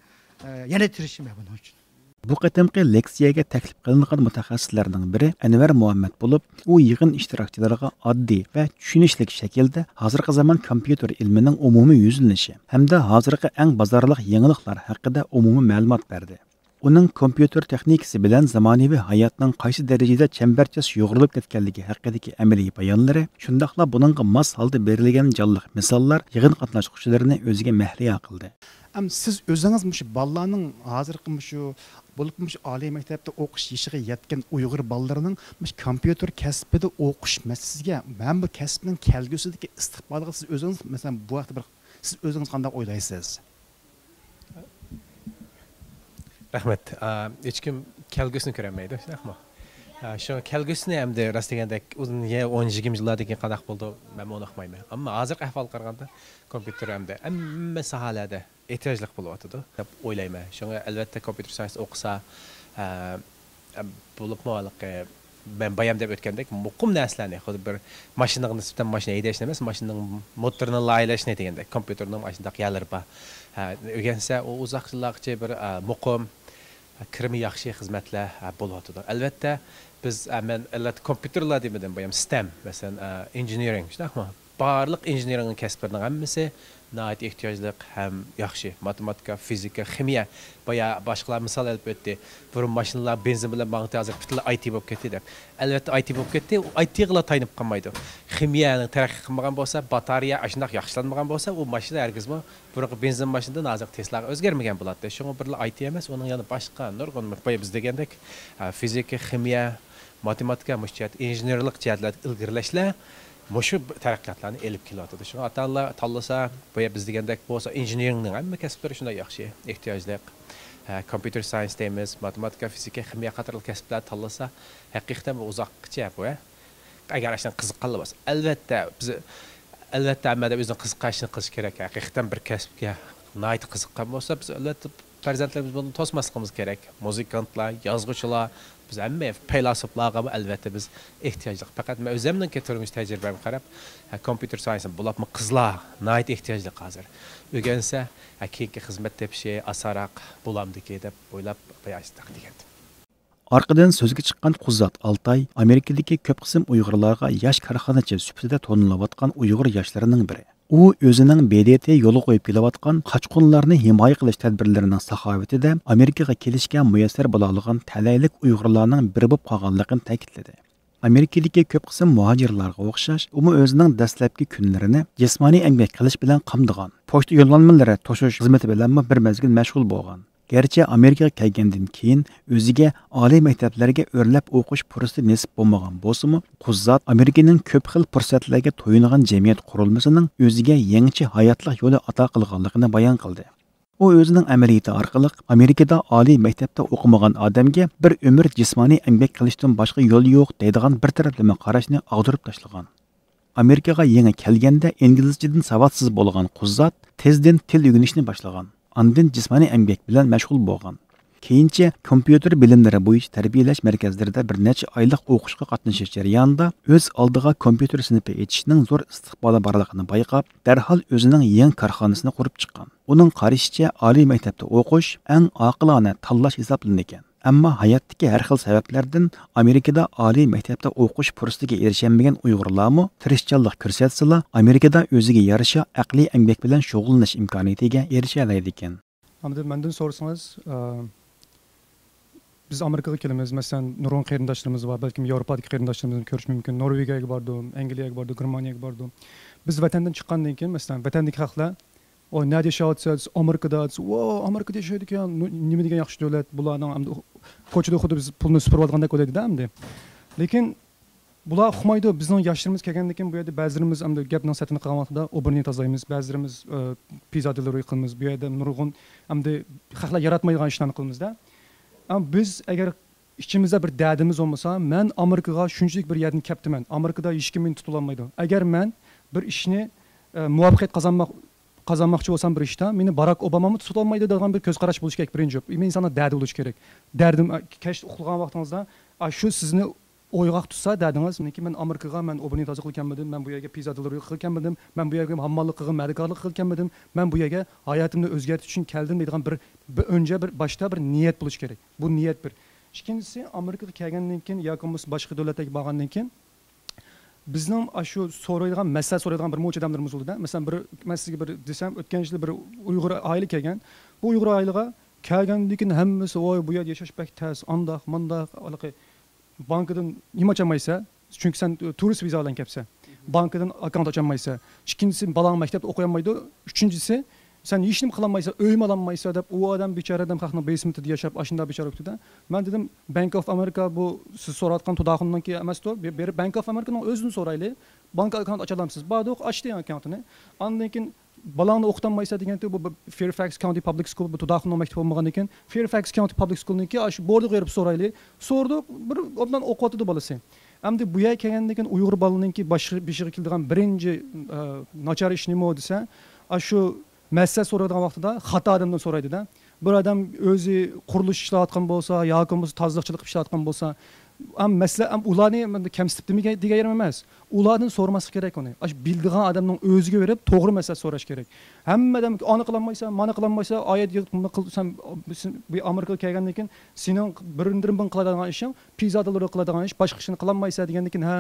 ئە، يەنە تىرىشىمەن بۇنىڭ ئۈچۈن. بۇ قېتىمقى لېكسىيەگە تەكلىپ قىلىنغان مۇتەخەسسىسلەرنىڭ بىرى ئەنۋەر مۇھەممەد بولۇپ، ئۇ يىغىن ئىشتىراكچىلىرىغا ئاددىي ۋە چۈشىنىشلىك شەكىلدە ھازىرقى زامان كومپيۇتېر ئىلمىنىڭ ئومۇمىي يۈزلىنىشى ھەمدە ھازىرقى ئەڭ بازارلىق يېڭىلىقلار ھەققىدە ئومۇمىي مەلۇمات بەردى. ئۇنىڭ كومپيۇتېر تېخنىكىسى بىلەن زامانىۋى ھاياتنىڭ قايسى دەرىجىدە چەمبەرچاس يۇغۇرۇلۇپ كەتكەنلىكى ھەققىدىكى ئەمەلىي بايانلىرى، شۇنداقلا بۇنىڭغا ماس ھالدا بېرىلگەن جانلىق مىساللار يىغىن قاتناشقۇچىلىرىنى ئۆزىگە مەھلىيا قىلدى. ئەمدى سىز ئۆزىڭىز مۇشۇ بالىلارنىڭ ھازىرقى مۇشۇ، بولۇپمۇ مۇشۇ ئالىي مەكتەپتە ئوقۇش يېشىغا يەتكەن ئۇيغۇر بالىلىرىنىڭ مۇشۇ كومپيۇتېر كەسپىدە ئوقۇش مەسىلىسىگە، مەن بۇ كەسىپنىڭ كەلگۈسىدىكى ئىستىقبالىغا سىز ئۆزىڭىز، مەسىلەن، بۇ ھەقتە بىر، سىز ئۆزىڭىز قانداق ئويلايسىز؟ رەھمەت. ئا، ھېچكىم كەلگۈسىنى كۆرەلمەيدۇ، شۇنداقمۇ؟ ئا، شۇ كەلگۈسىنى ئەمدى راست دېگەندەك ئۇزۇن يە ئون يىگىرمە يىللاردىن كېيىن قانداق بولىدۇ، مەنمۇ ئۇنى ئۇقمايمەن. ئەمما ھازىرقى ئەھۋالغا قارىغاندا، كومپيۇتېر ئەمدى ھەممە ساھەلەردە ئېھتىياجلىق بولۇۋاتىدۇ دەپ ئويلايمەن. شۇڭا ئەلۋەتتە كومپيۇتېر ساينس ئوقۇسا، ئە، ئە، بولۇپمۇ ھېلىقى مەن بايام دەپ ئۆتكەندەك، مۇقىم نەرسىلەرنى، خۇددى بىر ماشىنىغا نىسبەتەن ماشىنا ھەيدەشنى ئەمەس، ماشىنىنىڭ موتورىنى لايىھەلەشنى دېگەندەك، كومپيۇتېرنىڭ ئاشۇنداق يەرلىرى بار. ھە، ئۆگەنسە، ئۇ ئۇزاق يىللارغىچە بىر، ئە، مۇقىم، كىرىمى ياخشى خىزمەتلەر، ئە، بولۇۋاتىدۇ. ئەلۋەتتە، بىز، ئە، مەن ئەلۋەتتە كومپيۇتېرلار دېمىدىم، بايام ستەم، مەسىلەن، ئە، ئىنژېنېرىڭ، شۇنداقمۇ؟ بارلىق ئىنژېنېرىڭ كەسىپلىرىنىڭ ھەممىسى ناھايىتى ئېھتىياجلىق ھەم ياخشى. ماتېماتىكا، فىزىكا، خىمىيە. بايا باشقىلار مىسال ئېلىپ ئۆتتى. بۇرۇن ماشىنىلار بېنزىن بىلەن ماڭاتتى، ھازىر پۈتۈنلەي ئاي تى بولۇپ كەتتى دەپ. ئەلۋەتتە، ئاي تى بولۇپ كەتتى. ئۇ ئاي تىغىلا تايىنىپ قالمايدۇ. خىمىيەنىڭ تەرەققىي قىلمىغان بولسا، باتارېيە ئاشۇنداق ياخشىلانمىغان بولسا، ئۇ ماشىنا ھەرگىزمۇ بۇرۇنقى بېنزىن ماشىنىدىن ھازىرقى تېسلاغا ئۆزگەرمىگەن بولاتتى. شۇڭا بىرلا ئاي تى ئەمەس، ئۇنىڭ يەنە باشقا نۇرغۇن، بايا بىز دېگەندەك، ئە، فىزىكا، خىمىيە، ماتېماتىكا، مۇشۇ جەھەتتە، ئىنژېنېرلىق جەھەتلەردە ئىلگىرىلەشلەر مۇشۇ تەرەققىياتلارنى ئېلىپ كېلىۋاتىدۇ. شۇڭا ئاتا-ئانىلار تاللىسا، بايا بىز دېگەندەك بولسا، ئىنژېنېرىڭنىڭ ھەممە كەسىپلىرى شۇنداق ياخشى، ئېھتىياجلىق. ھە، كومپيۇتېر ساينس دەيمىز، ماتېماتىكا، فىزىكا، خىمىيە قاتارلىق كەسىپلەر تاللىسا، ھەقىقەتەن بۇ ئۇزاققىچە بۇ، ھە. ئەگەر ئاشۇنىڭ قىزىققانلار بولسا، ئەلۋەتتە، بىز، ئەلۋەتتە، ھەممە ئادەم ئۆزىنىڭ قىزىققان ئىشىنى قىلىشى كېرەك. ھەقىقەتەن بىر كەسىپكە ناھايىتى قىزىققان بولسا، بىز، ئەلۋەتتە، پەرزەنتلىرىمىز بۇنى توسماسلىقىمىز كېرەك. مۇزىكانتلار، يازغۇچىلار، بىز ھەممە پەيلاسوپلارغىمۇ، ئەلۋەتتە، بىز ئېھتىياجلىق. پەقەت مەن ئۆزۈمنىڭكى تۇرمۇش تەجرىبەمگە قاراپ، ھە، كومپيۇتېر ساينسنى بولۇپمۇ قىزلار ناھايىتى ئېھتىياجلىق ھازىر. ئۆگەنسە، ھە، كېيىنكى خىزمەت تېپىشى ئاسانراق بولامدىكى دەپ ئويلاپ، بايا شۇنداق دېگەنتىم. ئارقىدىن سۆزگە چىققان قۇززات ئالتاي ئامېرىكىدىكى كۆپ قىسىم ئۇيغۇرلارغا ياش كارخانىچى سۈپىتىدە تونۇلۇۋاتقان ئۇيغۇر ياشلىرىنىڭ بىرى. ئۇ ئۆزىنىڭ ب د ت يولغا قويۇپ كېلىۋاتقان قاچقۇنلارنى ھىمايە قىلىش تەدبىرلىرىنىڭ ساخاۋىتىدە ئامېرىكىغا كېلىشكە مۇيەسسەر بولالىغان تەلەيلىك ئۇيغۇرلارنىڭ بىرى بولۇپ قالغانلىقىنى تەكىتلىدى. ئامېرىكىدىكى كۆپ قىسىم مۇھاجىرلارغا ئوخشاش، ئۇمۇ ئۆزىنىڭ دەسلەپكى كۈنلىرىنى جىسمانىي ئەمگەك قىلىش بىلەن قامدىغان، پوچتا يوللانمىلىرى توشۇش خىزمىتى بىلەنمۇ بىر مەزگىل مەشغۇل بولغان. گەرچە ئامېرىكىغا كەلگەندىن كېيىن ئۆزىگە ئالىي مەكتەپلەرگە ئۆرلەپ ئوقۇش پۇرسىتى نېسىپ بولمىغان بولسىمۇ، قۇززات ئامېرىكىنىڭ كۆپ خىل پۇرسەتلەرگە تويۇنغان جەمئىيەت قۇرۇلمىسىنىڭ ئۆزىگە يېڭىچە ھاياتلىق يولى ئاتا قىلغانلىقىنى بايان قىلدى. ئۇ ئۆزىنىڭ ئەمەلىيىتى ئارقىلىق ئامېرىكىدا ئالىي مەكتەپتە ئوقۇمىغان ئادەمگە بىر ئۆمۈر جىسمانىي ئەمگەك قىلىشتىن باشقا يول يوق دەيدىغان بىر تەرەپلىمە قاراشنى ئاغدۇرۇپ تاشلىغان. ئامېرىكىغا يېڭى كەلگەندە ئىنگلىزچىدىن ساۋاتسىز بولغان قۇززات تېزدىن تىل ئۆگىنىشنى باشلىغان. ئاندىن جىسمانىي ئەمگەك بىلەن مەشغۇل بولغان. كېيىنچە كومپيۇتېر بىلىملىرى بويىچە تەربىيەلەش مەركەزلىرىدە بىر نەچچە ئايلىق ئوقۇشقا قاتنىشىش جەريانىدا ئۆز ئالدىغا كومپيۇتېر سىنىپى ئېچىشنىڭ زور ئىستىقبالى بارلىقىنى بايقاپ، دەرھال ئۆزىنىڭ يېڭى كارخانىسىنى قۇرۇپ چىققان. ئۇنىڭ قارىشىچە، ئالىي مەكتەپتە ئوقۇش ئەڭ ئاقىلانە تاللاش ھېسابلىنىدىكەن. ئەمما ھاياتتىكى ھەر خىل سەۋەبلەردىن ئامېرىكىدا ئالىي مەكتەپتە ئوقۇش پۇرسىتىگە ئېرىشەلمىگەن ئۇيغۇرلارمۇ تىرىشچانلىق كۆرسەتسىلا، ئامېرىكىدا ئۆزىگە يارىشا ئەقلىي ئەمگەك بىلەن شۇغۇللىنىش ئىمكانىيىتىگە ئېرىشەلەيدىكەن. ئەمدى مەندىن سورىسىڭىز، ئە، بىز ئامېرىكىغا كېلىمىز، مەسىلەن، نۇرغۇن قېرىنداشلىرىمىز بار، بەلكىم ياۋروپادىكى قېرىنداشلىرىمىزنى كۆرۈش مۇمكىن. نورۋېگىيەگە بارىدۇ، ئەنگلىيەگە بارىدۇ، گېرمانىيەگە بارىدۇ. بىز ۋەتەندىن چىققاندىن كېيىن، مەسىلەن، ۋەتەندىكى خەقلەر، «ۋاي، نەدە ياشاۋاتىسىز؟» دېسە، «ئامېرىكىدا» دېسە، «ۋاي، ئامېرىكىدا ياشايدىكەن، نېمە دېگەن ياخشى دۆلەت، بۇلارنىڭ ئەمدى كوچىدا خۇددى بىز پۇلنى سۈپۈرۈۋالغاندەك بولىدۇ-دە ئەمدى.» لېكىن بۇلار ئۇقمايدۇ. بىزنىڭ ياشلىرىمىز كەلگەندىن كېيىن، بۇ يەردە بەزىلىرىمىز ئەمدى گەپنىڭ سەتىنى قىلغان ۋاقتىدا ئوبورنى تازىلايمىز، بەزىلىرىمىز، ئە، پىززا دېلىۋېرى قىلىمىز. بۇ يەردە نۇرغۇن ئەمدى خەقلەر ياراتمايدىغان ئىشلارنى قىلىمىز-دە. ئەمما بىز ئەگەر ئىچىمىزدە بىر دەردىمىز بولمىسا، مەن ئامېرىكىغا شۇنچىلىك بىر يەردىن كەپتىمەن، ئامېرىكىدا ھېچكىم مېنى تۇتۇۋالمايدۇ. ئەگەر مەن بىر ئىشنى، ئە، مۇۋەپپەقىيەت قازانماق، قازانماقچى بولسام بىر ئىشتا، مېنى باراك ئوبامامۇ تۇتۇۋالمايدۇ دەيدىغان بىر كۆز قاراش بولۇشى كېرەك، بىرىنچى. مەن ئىنساننىڭ دەردى بولۇشى كېرەك. دەردىم، ئە، كەچتە ئۇخلىغان ۋاقتىڭىزدا، ئاشۇ سىزنى ئويغاق تۇتسا دەردىڭىز، مېنىڭكى مەن ئامېرىكىغا مەن ئوبورنى تازا قىلىپ كەلمىدىم، مەن بۇ يەرگە پىززا دېلىۋېرى قىلىپ كەلمىدىم، مەن بۇ يەرگە ھامماللىق قىلغىن، مەدىكارلىق قىلىپ كەلمىدىم، مەن بۇ يەرگە ھاياتىمنى ئۆزگەرتىش ئۈچۈن كەلدىم دەيدىغان بىر، بىر ئۆنچە بىر باشتا بىر نىيەت بولۇشى كېرەك. بۇ نىيەت بىر. ئىككىنچىسى، ئامېرىكىغا كەلگەندىن كېيىن ياكى بولمىسا باشقا دۆلەتلەرگە بارغاندىن كېيىن بىزنىڭ ئاشۇ سورايدىغان، مەسلىھەت سورايدىغان بىر مۇنچە ئادەملىرىمىز بولىدۇ-دە. مەسىلەن، بىر، مەن سىزگە بىر دېسەم، ئۆتكەن يىلى بىر ئۇيغۇر ئائىلە كەلگەن. بۇ ئۇيغۇر ئائىلىغا كەلگەندىن كېيىن ھەممىسى، «ۋاي، بۇ يەردە ياشاش بەك تەس، ئانداق، مانداق، ھېلىقى بانكىدىن نېمە ئاچالمايسەن، چۈنكى سەن تۇرىست ۋىزا بىلەن كەپسەن. بانكىدىن ئاككاونت ئاچالمايسەن. ئىككىنچىسى، بالاڭ مەكتەپتە ئوقۇيالمايدۇ. ئۈچىنچىسى، سەن ھېچنېمە قىلالمايسەن، ئۆيمۇ ئالالمايسەن» دەپ، ئۇ ئادەم بىچارە ئادەم خەقنىڭ بېسمېنتىدا ياشاپ، ئاشۇنداق بىچارە ئۆتتى-دە. مەن دېدىم، «بانك ئوف ئامېرىكا، بۇ سىز سوراۋاتقان تۇداخۇننىڭكى ئەمەستۇ؟ بېرىپ بانك ئوف ئامېرىكانىڭ ئۆزىدىن سورايلى. بانكا ئاككاونت ئاچالامسىز؟» باردۇق، ئاچتى ئاككاونتىنى. ئاندىن كېيىن بالاڭنى ئوقۇتالمايسەن دېگەنتى، بۇ، بۇ فېرفاكس كاونتى پابلىك سكۇل، بۇ تۇداخۇننىڭ مەكتىپى بولمىغاندىن كېيىن، فېرفاكس كاونتى پابلىك سكۇلنىڭكى ئاشۇ بوردىغا بېرىپ سورايلى. سوردۇق، بىر ئوبدان ئوقۇۋاتىدۇ بالىسى. ئەمدى بۇ يەرگە كەلگەندىن كېيىن ئۇيغۇر بالىنىڭكى باشقا، بېشىغا كېلىدىغان بىرىنچى، ئە، ناچار ئىش نېمە دېسە، ئاشۇ مەسلىھەت سورايدىغان ۋاقتىدا خاتا ئادەمدىن سورايدۇ-دە. بىر ئادەم ئۆزى قۇرۇلۇش ئىشلەۋاتقان بولسا ياكى بولمىسا تازىلىقچىلىق ئىشلەۋاتقان بولسا، ئەم مەسىلە، ئەم ئۇلارنى كەمسىتىپ دېمىگە-، دېگەن يېرىم ئەمەس. ئۇلاردىن سورىماسلىق كېرەك ئۇنى. ئاشۇ بىلىدىغان ئادەمنىڭ ئۆزىگە بېرىپ توغرا مەسلىھەت سوراش كېرەك. ھەممە ئادەم ئانى قىلالمايسەن، مانا قىلالمايسەن، ئايەت يىغىپ بۇنى قىل، سەن بۇ ئامېرىكىغا كەلگەندىن كېيىن سېنىڭ بىردىن بىر قىلىدىغان ئىشىڭ پىزادىلىرى قىلىدىغان ئىش، باشقا ئىشنى قىلالمايسەن دېگەندىن كېيىن، ھە،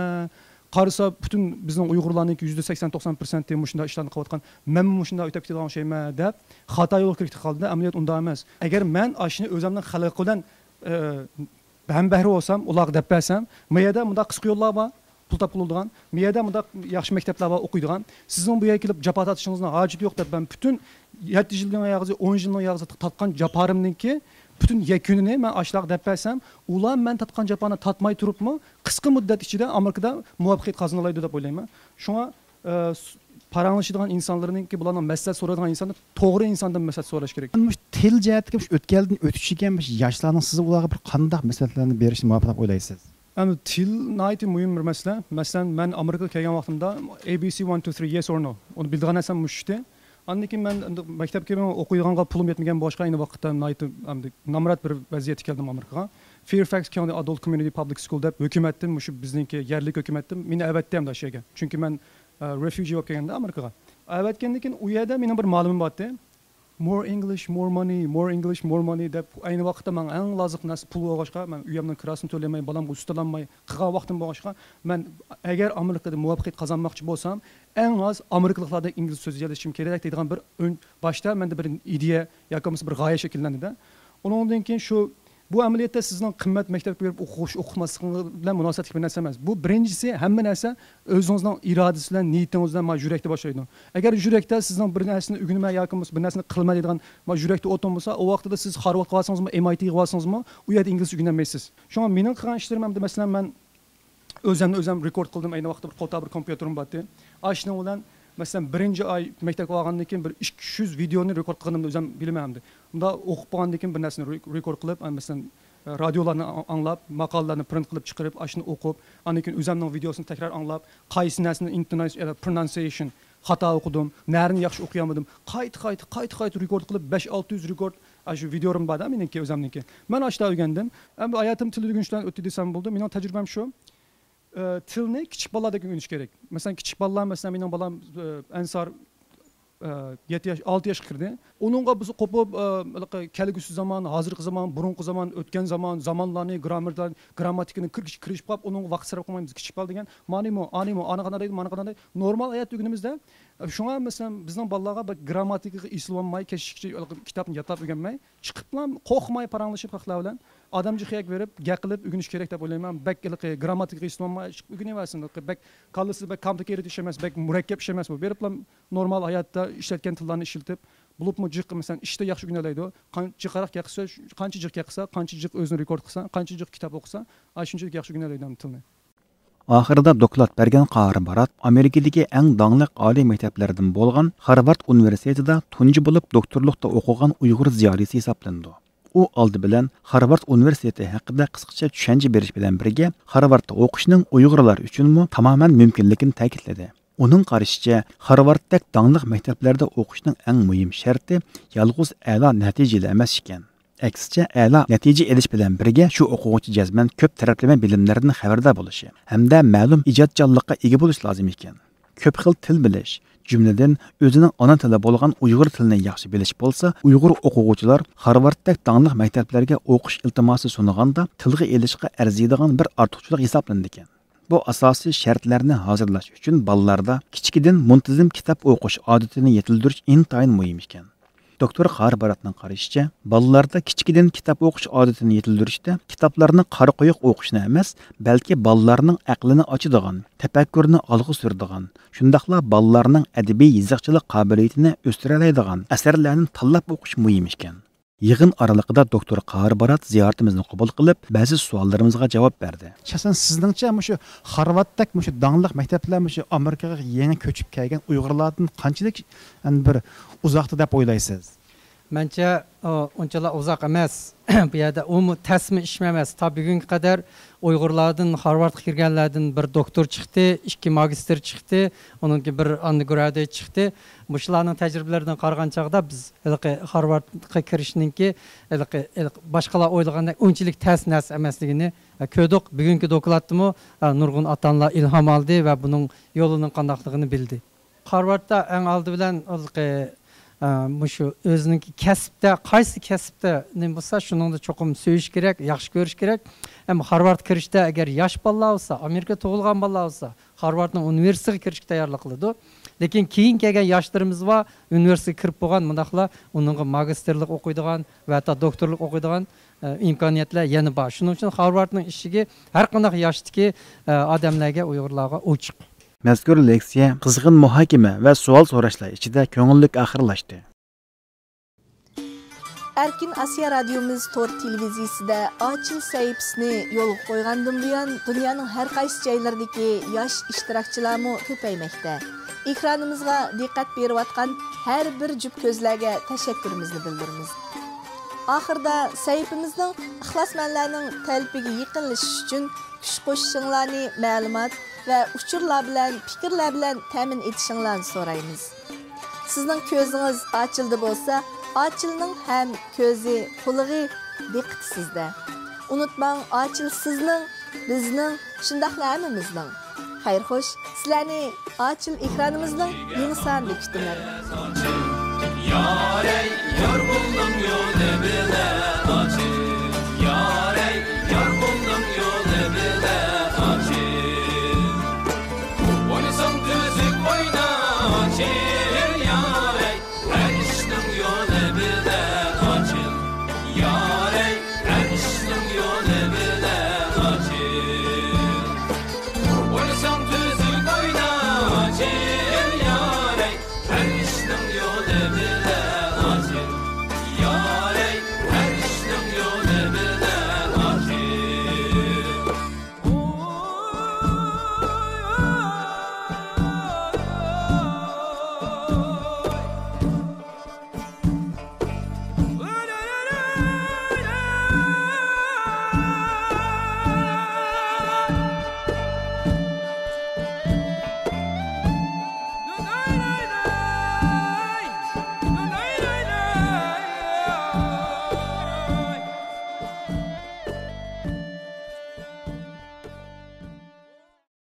قارىسا پۈتۈن بىزنىڭ ئۇيغۇرلارنىڭكى يۈزدە سەكسەن توقسان پىرسەنتى مۇشۇنداق ئىشلارنى قىلىۋاتقان، مەنمۇ مۇشۇنداق ئۆتۈپ كېتىدىغان ئوخشايمەن دەپ خاتا يولغا كىرىپ قالدى. ئەمەلىيەت ئۇنداق ئەمەس. ئەگەر مەن ئاشۇنى ئۆزۈمنىڭ خەلقى بىلەن، ئە، ھەمبەھرە بولسام، ئۇلارغا دەپ بەرسەم، ما يەردە مۇنداق قىسقا يوللار بار، پۇل تاپقىلى بولىدىغان، ما يەردە مۇنداق ياخشى مەكتەپلەر بار ئوقۇيدىغان، سىزنىڭ بۇ يەرگە كېلىپ جاپا تارتىشىڭىزنىڭ ھاجىتى يوق دەپ، مەن پۈتۈن يەتتە يىلنىڭ ياغىسى، ئون يىلنىڭ ياغىسى تارتقان جاپالىرىمنىڭكى پۈتۈن يەكۈنىنى مەن ئاشۇلارغا دەپ بەرسەم، ئۇلار مەن تارتقان جاپانى تارتماي تۇرۇپمۇ قىسقا مۇددەت ئىچىدە ئامېرىكىدا مۇۋەپپەقىيەت قازىنالايدۇ دەپ ئويلايمەن. شۇڭا، ئە، س-، پاراڭلىشىدىغان ئىنسانلىرىنىڭكى، بۇلارنىڭ مەسلىھەت سورايدىغان ئىنسانلار توغرا ئىنساندىن مەسلىھەت سوراش كېرەك. مۇشۇ تىل جەھەتتىكى مۇشۇ ئۆتكەلدىن ئۆتۈشكەن مۇشۇ ياشلارنىڭ سىز ئۇلارغا بىر قانداق مەسلىھەتلەرنى بېرىشنى مۇۋاپىق دەپ ئويلايسىز؟ ئەمدى تىل ناھايىتى مۇھىم بىر مەسىلە. مەسىلەن، مەن ئامېرىكىغا كەلگەن ۋاقتىمدا A B C one two three yes or no، ئۇنى بىلىدىغان نەرسەم مۇشۇ ئىدى. ئاندىن كېيىن مەن ئەمدى مەكتەپكە مەن ئوقۇيدىغانغا پۇلۇم يەتمىگەن بولغاچقا، ئەينى ۋاقىتتا ناھايىتى ئەمدى نامرات بىر ۋەزىيەتكە كەلدىم ئامېرىكىغا. Fairfax County Adult Community Public School دەپ ھۆكۈمەتتىن، مۇشۇ بىزنىڭكى يەرلىك ھۆكۈمەتتىن مېنى ئەۋەتتى ئەمدى ئاشۇ يەرگە. چۈنكى مەن، ئە، refugee بولۇپ كەلگەندە ئامېرىكىغا. ئەۋەتكەندىن كېيىن ئۇ يەردە مېنىڭ بىر مۇئەللىمىم بارتى. More English, more money, more English, more money دەپ، ئەينى ۋاقىتتا ماڭا ئەڭ لازىم نەرسە پۇل بولغاچقا، مەن ئۆيۈمنىڭ كىراسىنى تۆلىيەلمەي، بالامغا ئۈستەلمەي قىلغان ۋاقتىم بولغاچقا، مەن ئەگەر ئامېرىكىدا مۇۋەپپەقىيەت قازانماقچى بولسام، ئەڭ ئاز ئامېرىكىلىقلاردەك ئىنگلىزچە سۆزلىشىم كېرەك دەيدىغان بىر ئۈن-، باشتا مەندە بىر ئىدىيە ياكى بولمىسا بىر غايە شەكىللەندى-دە. ئۇنىڭدىن كېيىن شۇ بۇ ئەمەلىيەتتە سىزنىڭ قىممەت مەكتەپكە بېرىپ ئوقۇش، ئوقۇتماسلىقىڭىز بىلەن مۇناسىۋەتلىك بىر نەرسە ئەمەس. بۇ بىرىنچىسى، ھەممە نەرسە ئۆزىڭىزنىڭ ئىرادىسى بىلەن، نىيىتىڭىز بىلەن مانا يۈرەكتە باشلايدۇ. ئەگەر يۈرەكتە سىزنىڭ بىر نەرسىنى ئۆگىنىمەن ياكى بولمىسا بىر نەرسىنى قىلىمەن دەيدىغان مانا يۈرەكتە ئوت بولمىسا، ئۇ ۋاقتىدا سىز خارۋاردقا بارسىڭىزمۇ، ئېم ئاي تىغا بارسىڭىزمۇ، ئۇ يەردە ئىنگلىزچە ئۆگىنەلمەيسىز. شۇڭا مېنىڭ قىلغان ئىشلىرىم ئەمدى، مەسىلەن، مەن ئۆزۈمنى ئۆزۈم رېكورد قىلدىم. ئەينى ۋاقىتتا بىر قوتا بىر كومپيۇتېرىم بارتى. ئاشۇنىڭ بىلەن، مەسىلەن، بىرىنچى ئاي مەكتەپكە بارغاندىن كېيىن بىر ئىككى يۈز ۋىدېئونى رېكورد قىلغىنىمنى ئۆزۈم بىلىمەن ئەمدى. ئۇنداق ئوقۇپ بولغاندىن كېيىن بىر نەرسىنى رېك-، رېكورد قىلىپ، ئە، مەسىلەن، ئە، رادىيولارنى ئاڭ-، ئاڭلاپ، ماقالىلەرنى پرىنت قىلىپ چىقىرىپ، ئاشۇنى ئوقۇپ، ئاندىن كېيىن ئۆزۈمنىڭ ۋىدېئوسىنى تەكرار ئاڭلاپ، قايسى نەرسىنى ئىنتوناس-، يا پرونانسىيېشن خاتا ئوقۇدۇم، نەرىنى ياخشى ئوقۇيالمىدىم، قايتا، قايتا، قايتا، قايتا رېكورد قىلىپ، بەش، ئالتە يۈز رېكورد، ئاشۇ ۋىدېئولىرىم بار-دە مېنىڭكى، ئۆزۈمنىڭكى. مەن ئاشۇنداق ئۆگەندىم. ئەمدى ھاياتىم تىل ئۆگىنىش بىلەن ئۆتتى دېسەم بولىدۇ. مېنىڭ تەجرىبەم شۇ. ئى، تىلنى كىچىك بالىلاردەك ئۆگىنىش كېرەك. مەسىلەن، كىچىك بالىلار، مەسىلەن، مېنىڭ بالام، ئى، ئەنسار، ئى، يەتتە ياش، ئالتە ياشقا كىردى. ئۇنىڭغا بىز قوپۇپ، ئى، ھېلىقى كەلگۈسى زامان، ھازىرقى زامان، بۇرۇنقى زامان، ئۆتكەن زامان، زامانلارنى، گراممېرلارنى، گرامماتىكىنى كىر-، كىرىشىپ قاپ، ئۇنىڭغا ۋاقىت سەرپ قىلمايمىز. كىچىك بالا دېگەن مانىمۇ، ئانىمۇ، ئانا قانداق دەيدۇ، مانا قانداق دەيدۇ. نورمال ھاياتتا ئۆگىنىمىز-دە. شۇڭا، مەسىلەن، بىزنىڭ بالىلارغا بەك گرامماتىكىغا ئېسىلىۋالماي، كەچكىچە كىتابنى يادلاپ ئۆگەنمەي، چىقىپلا قورقماي پاراڭلىشىپ خەقلەر بىلەن ئادەمجىق يەرگە بېرىپ گەپ قىلىپ ئۆگىنىش كېرەك دەپ ئويلايمەن. بەك ھېلىقى گرامماتىكىغا ئېسىلىۋالماي ئۆگىنىۋەرسۇن. ھېلىقى بەك كاللىسى بەك كومپلىكېتېد ئىش ئەمەس، بەك مۇرەككەپ ئىش ئەمەس بۇ. بېرىپلا نورمال ھاياتتا ئىشلەتكەن تىللارنى ئىشلىتىپ، بولۇپمۇ جىق، مەسىلەن، ئىشتا ياخشى ئۆگىنەلەيدۇ. قان-، جىقراق گەپ قىلسا، قانچە جىق گەپ قىلسا، قانچە جىق ئۆزىنى رېكورد قىلسا، قانچە جىق كىتاب ئوقۇسا، ئاشۇنچىلىك ياخشى ئۆگىنەلەيدۇ تىلنى. ئاخىرىدا دوكلات بەرگەن قاھار بارات ئامېرىكىدىكى ئەڭ داڭلىق ئالىي مەكتەپلەردىن بولغان خارۋارد ئۇنىۋېرسىتېتىدا تۇنجى بولۇپ دوكتورلۇقتا ئوقۇغان ئۇيغۇر زىيالىيسى ھېسابلىنىدۇ. ئۇ ئالدى بىلەن خارۋارد ئۇنىۋېرسىتېتى ھەققىدە قىسقىچە چۈشەنچە بېرىش بىلەن بىرگە، خارۋاردتا ئوقۇشنىڭ ئۇيغۇرلار ئۈچۈنمۇ تامامەن مۇمكىنلىكىنى تەكىتلىدى. ئۇنىڭ قارىشىچە، خارۋاردتەك داڭلىق مەكتەپلەردە ئوقۇشنىڭ ئەڭ مۇھىم شەرتى يالغۇز ئەلا نەتىجىلى ئەمەس ئىكەن. ئەكسىچە، ئەلا نەتىجە ئېلىش بىلەن بىرگە، شۇ ئوقۇغۇچى جەزمەن كۆپ تەرەپلىمە بىلىملەردىن خەۋەردار بولۇشى ھەمدە مەلۇم ئىجادچانلىققا ئىگە بولۇشى لازىم ئىكەن. كۆپ خىل تىل بىلىش، جۈملىدىن، ئۆزىنىڭ ئانا تىلى بولغان ئۇيغۇر تىلىنى ياخشى بىلىش بولسا، ئۇيغۇر ئوقۇغۇچىلار خارۋاردتەك داڭلىق مەكتەپلەرگە ئوقۇش ئىلتىماسى سۇنغاندا تىلغا ئېلىشقا ئەرزىيدىغان بىر ئارتۇقچىلىق ھېسابلىنىدىكەن. بۇ ئاساسىي شەرتلەرنى ھازىرلاش ئۈچۈن بالىلاردا كىچىكىدىن مۇنتىزىم كىتاب ئوقۇش ئادىتىنى يېتىلدۈرۈش ئىنتايىن مۇھىم ئىكەن. دوكتور قاھار باراتنىڭ قارىشىچە، بالىلاردا كىچىكىدىن كىتاب ئوقۇش ئادىتىنى يېتىلدۈرۈشتە كىتابلارنى قارا قويۇق ئوقۇشنى ئەمەس، بەلكى بالىلارنىڭ ئەقلىنى ئاچىدىغان، تەپەككۇرىنى ئالغا سۈرىدىغان، شۇنداقلا بالىلارنىڭ ئەدەبىي يېزىقچىلىق قابىلىيىتىنى ئۆستۈرەلەيدىغان ئەسەرلەرنى تاللاپ ئوقۇش مۇھىم ئىكەن. يىغىن ئارىلىقىدا دوكتور قاھار بارات زىيارىتىمىزنى قوبۇل قىلىپ، بەزى سوئاللىرىمىزغا جاۋاب بەردى. شەخسەن سىزنىڭچە مۇشۇ خارۋاردتەك مۇشۇ داڭلىق مەكتەپلەر مۇشۇ ئامېرىكىغا يېڭى كۆچۈپ كەلگەن ئۇيغۇرلاردىن قانچىلىك، يەنى، بىر ئۇزاقتا دەپ ئويلايسىز؟ مەنچە، ئۇ ئۇنچىلا ئۇزاق ئەمەس. بۇ يەردە ئۇمۇ تەسمە ئىشمۇ ئەمەس. تا بۈگۈنگە قەدەر ئۇيغۇرلاردىن، خارۋاردقا كىرگەنلەردىن بىر دوكتور چىقتى، ئىككى ماگىستىر چىقتى، ئۇنىڭكى بىر ئاندېرگرادۇئېت چىقتى. مۇشۇلارنىڭ تەجرىبىلىرىدىن قارىغان چاغدا بىز ھېلىقى خارۋاردقا كىرىشنىڭكى ھېلىقى، ھېلىقى باشقىلار ئويلىغاندەك ئۇنچىلىك تەس نەرسە ئەمەسلىكىنى، ئە، كۆردۇق. بۈگۈنكى دوكلاتتىمۇ، ئە، نۇرغۇن ئاتا-ئانىلار ئىلھام ئالدى ۋە بۇنىڭ يولىنىڭ قانداقلىقىنى بىلدى. خارۋاردتا ئەڭ ئالدى بىلەن ھېلىقى، ئە، مۇشۇ ئۆزىنىڭكى كەسىپتە، قايسى كەسىپتە نېمە بولسا، شۇنىڭدا چوقۇم سۆيۈش كېرەك، ياخشى كۆرۈش كېرەك. ئەمما خارۋارد كىرىشتە ئەگەر ياش بالىلار بولسا، ئامېرىكا تۇغۇلغان بالىلار بولسا، خارۋاردنىڭ ئۇنىۋېرسىتېتىغا كىرىشكە تەييارلىق قىلىدۇ. لېكىن كېيىن كەلگەن ياشلىرىمىز بار، ئۇنىۋېرسىتېتقا كىرىپ بولغان، مۇنداقلا ئۇنىڭغا ماگىستىرلىق ئوقۇيدىغان ۋە ھەتتا دوكتورلۇق ئوقۇيدىغان، ئە، ئىمكانىيەتلەر يەنە بار. شۇنىڭ ئۈچۈن خارۋاردنىڭ ئىشىكى ھەر قانداق ياشتىكى، ئە، ئادەملەرگە، ئۇيغۇرلارغا ئوچۇق. مەزكۇر لېكسىيە قىزغىن مۇھاكىمە ۋە سوئال سوراشلار ئىچىدە كۆڭۈللۈك ئاخىرلاشتى. ئەركىن ئاسىيا رادىيومىز تور تېلېۋىزىيىسىدە ئاچىل سەھىپىسىنى يولغا قويغاندىن بۇيان، دۇنيانىڭ ھەر قايسى جايلىرىدىكى ياش ئىشتىراكچىلارمۇ كۆپەيمەكتە. ئېكرانىمىزغا دىققەت بېرىۋاتقان ھەر بىر جۈپ كۆزلەرگە تەشەككۈرىمىزنى بىلدۈرىمىز. ئاخىرىدا سەھىپىمىزنىڭ ئىخلاسمەنلەرنىڭ تەلىپىگە يېقىنلىشىش ئۈچۈن كۈچ قوشۇشۇڭلارنى مەلۇمات ۋە ئۇچۇرلار بىلەن، پىكىرلەر بىلەن تەمىن ئېتىشىڭلارنى سورايمىز. سىزنىڭ كۆزىڭىز ئاچىلدا بولسا، ئاچىلنىڭ ھەم كۆزى، قۇلىقى، دىققىتى سىزدە. ئۇنتۇماڭ، ئاچىل سىزنىڭ، بىزنىڭ، شۇنداقلا ھەممىمىزنىڭ. خەير خوش، سىلەرنى ئاچىل ئېكرانىمىزنىڭ يېڭى سانىدا كۈتىمەن. يارەي، يار بولدۇڭ يولى بىلەن ئاچىل. يارەي، يار بولدۇڭ يولى بىلەن ئاچىل. ئوينىساڭ تۈزۈك ئوينا ئاچىل.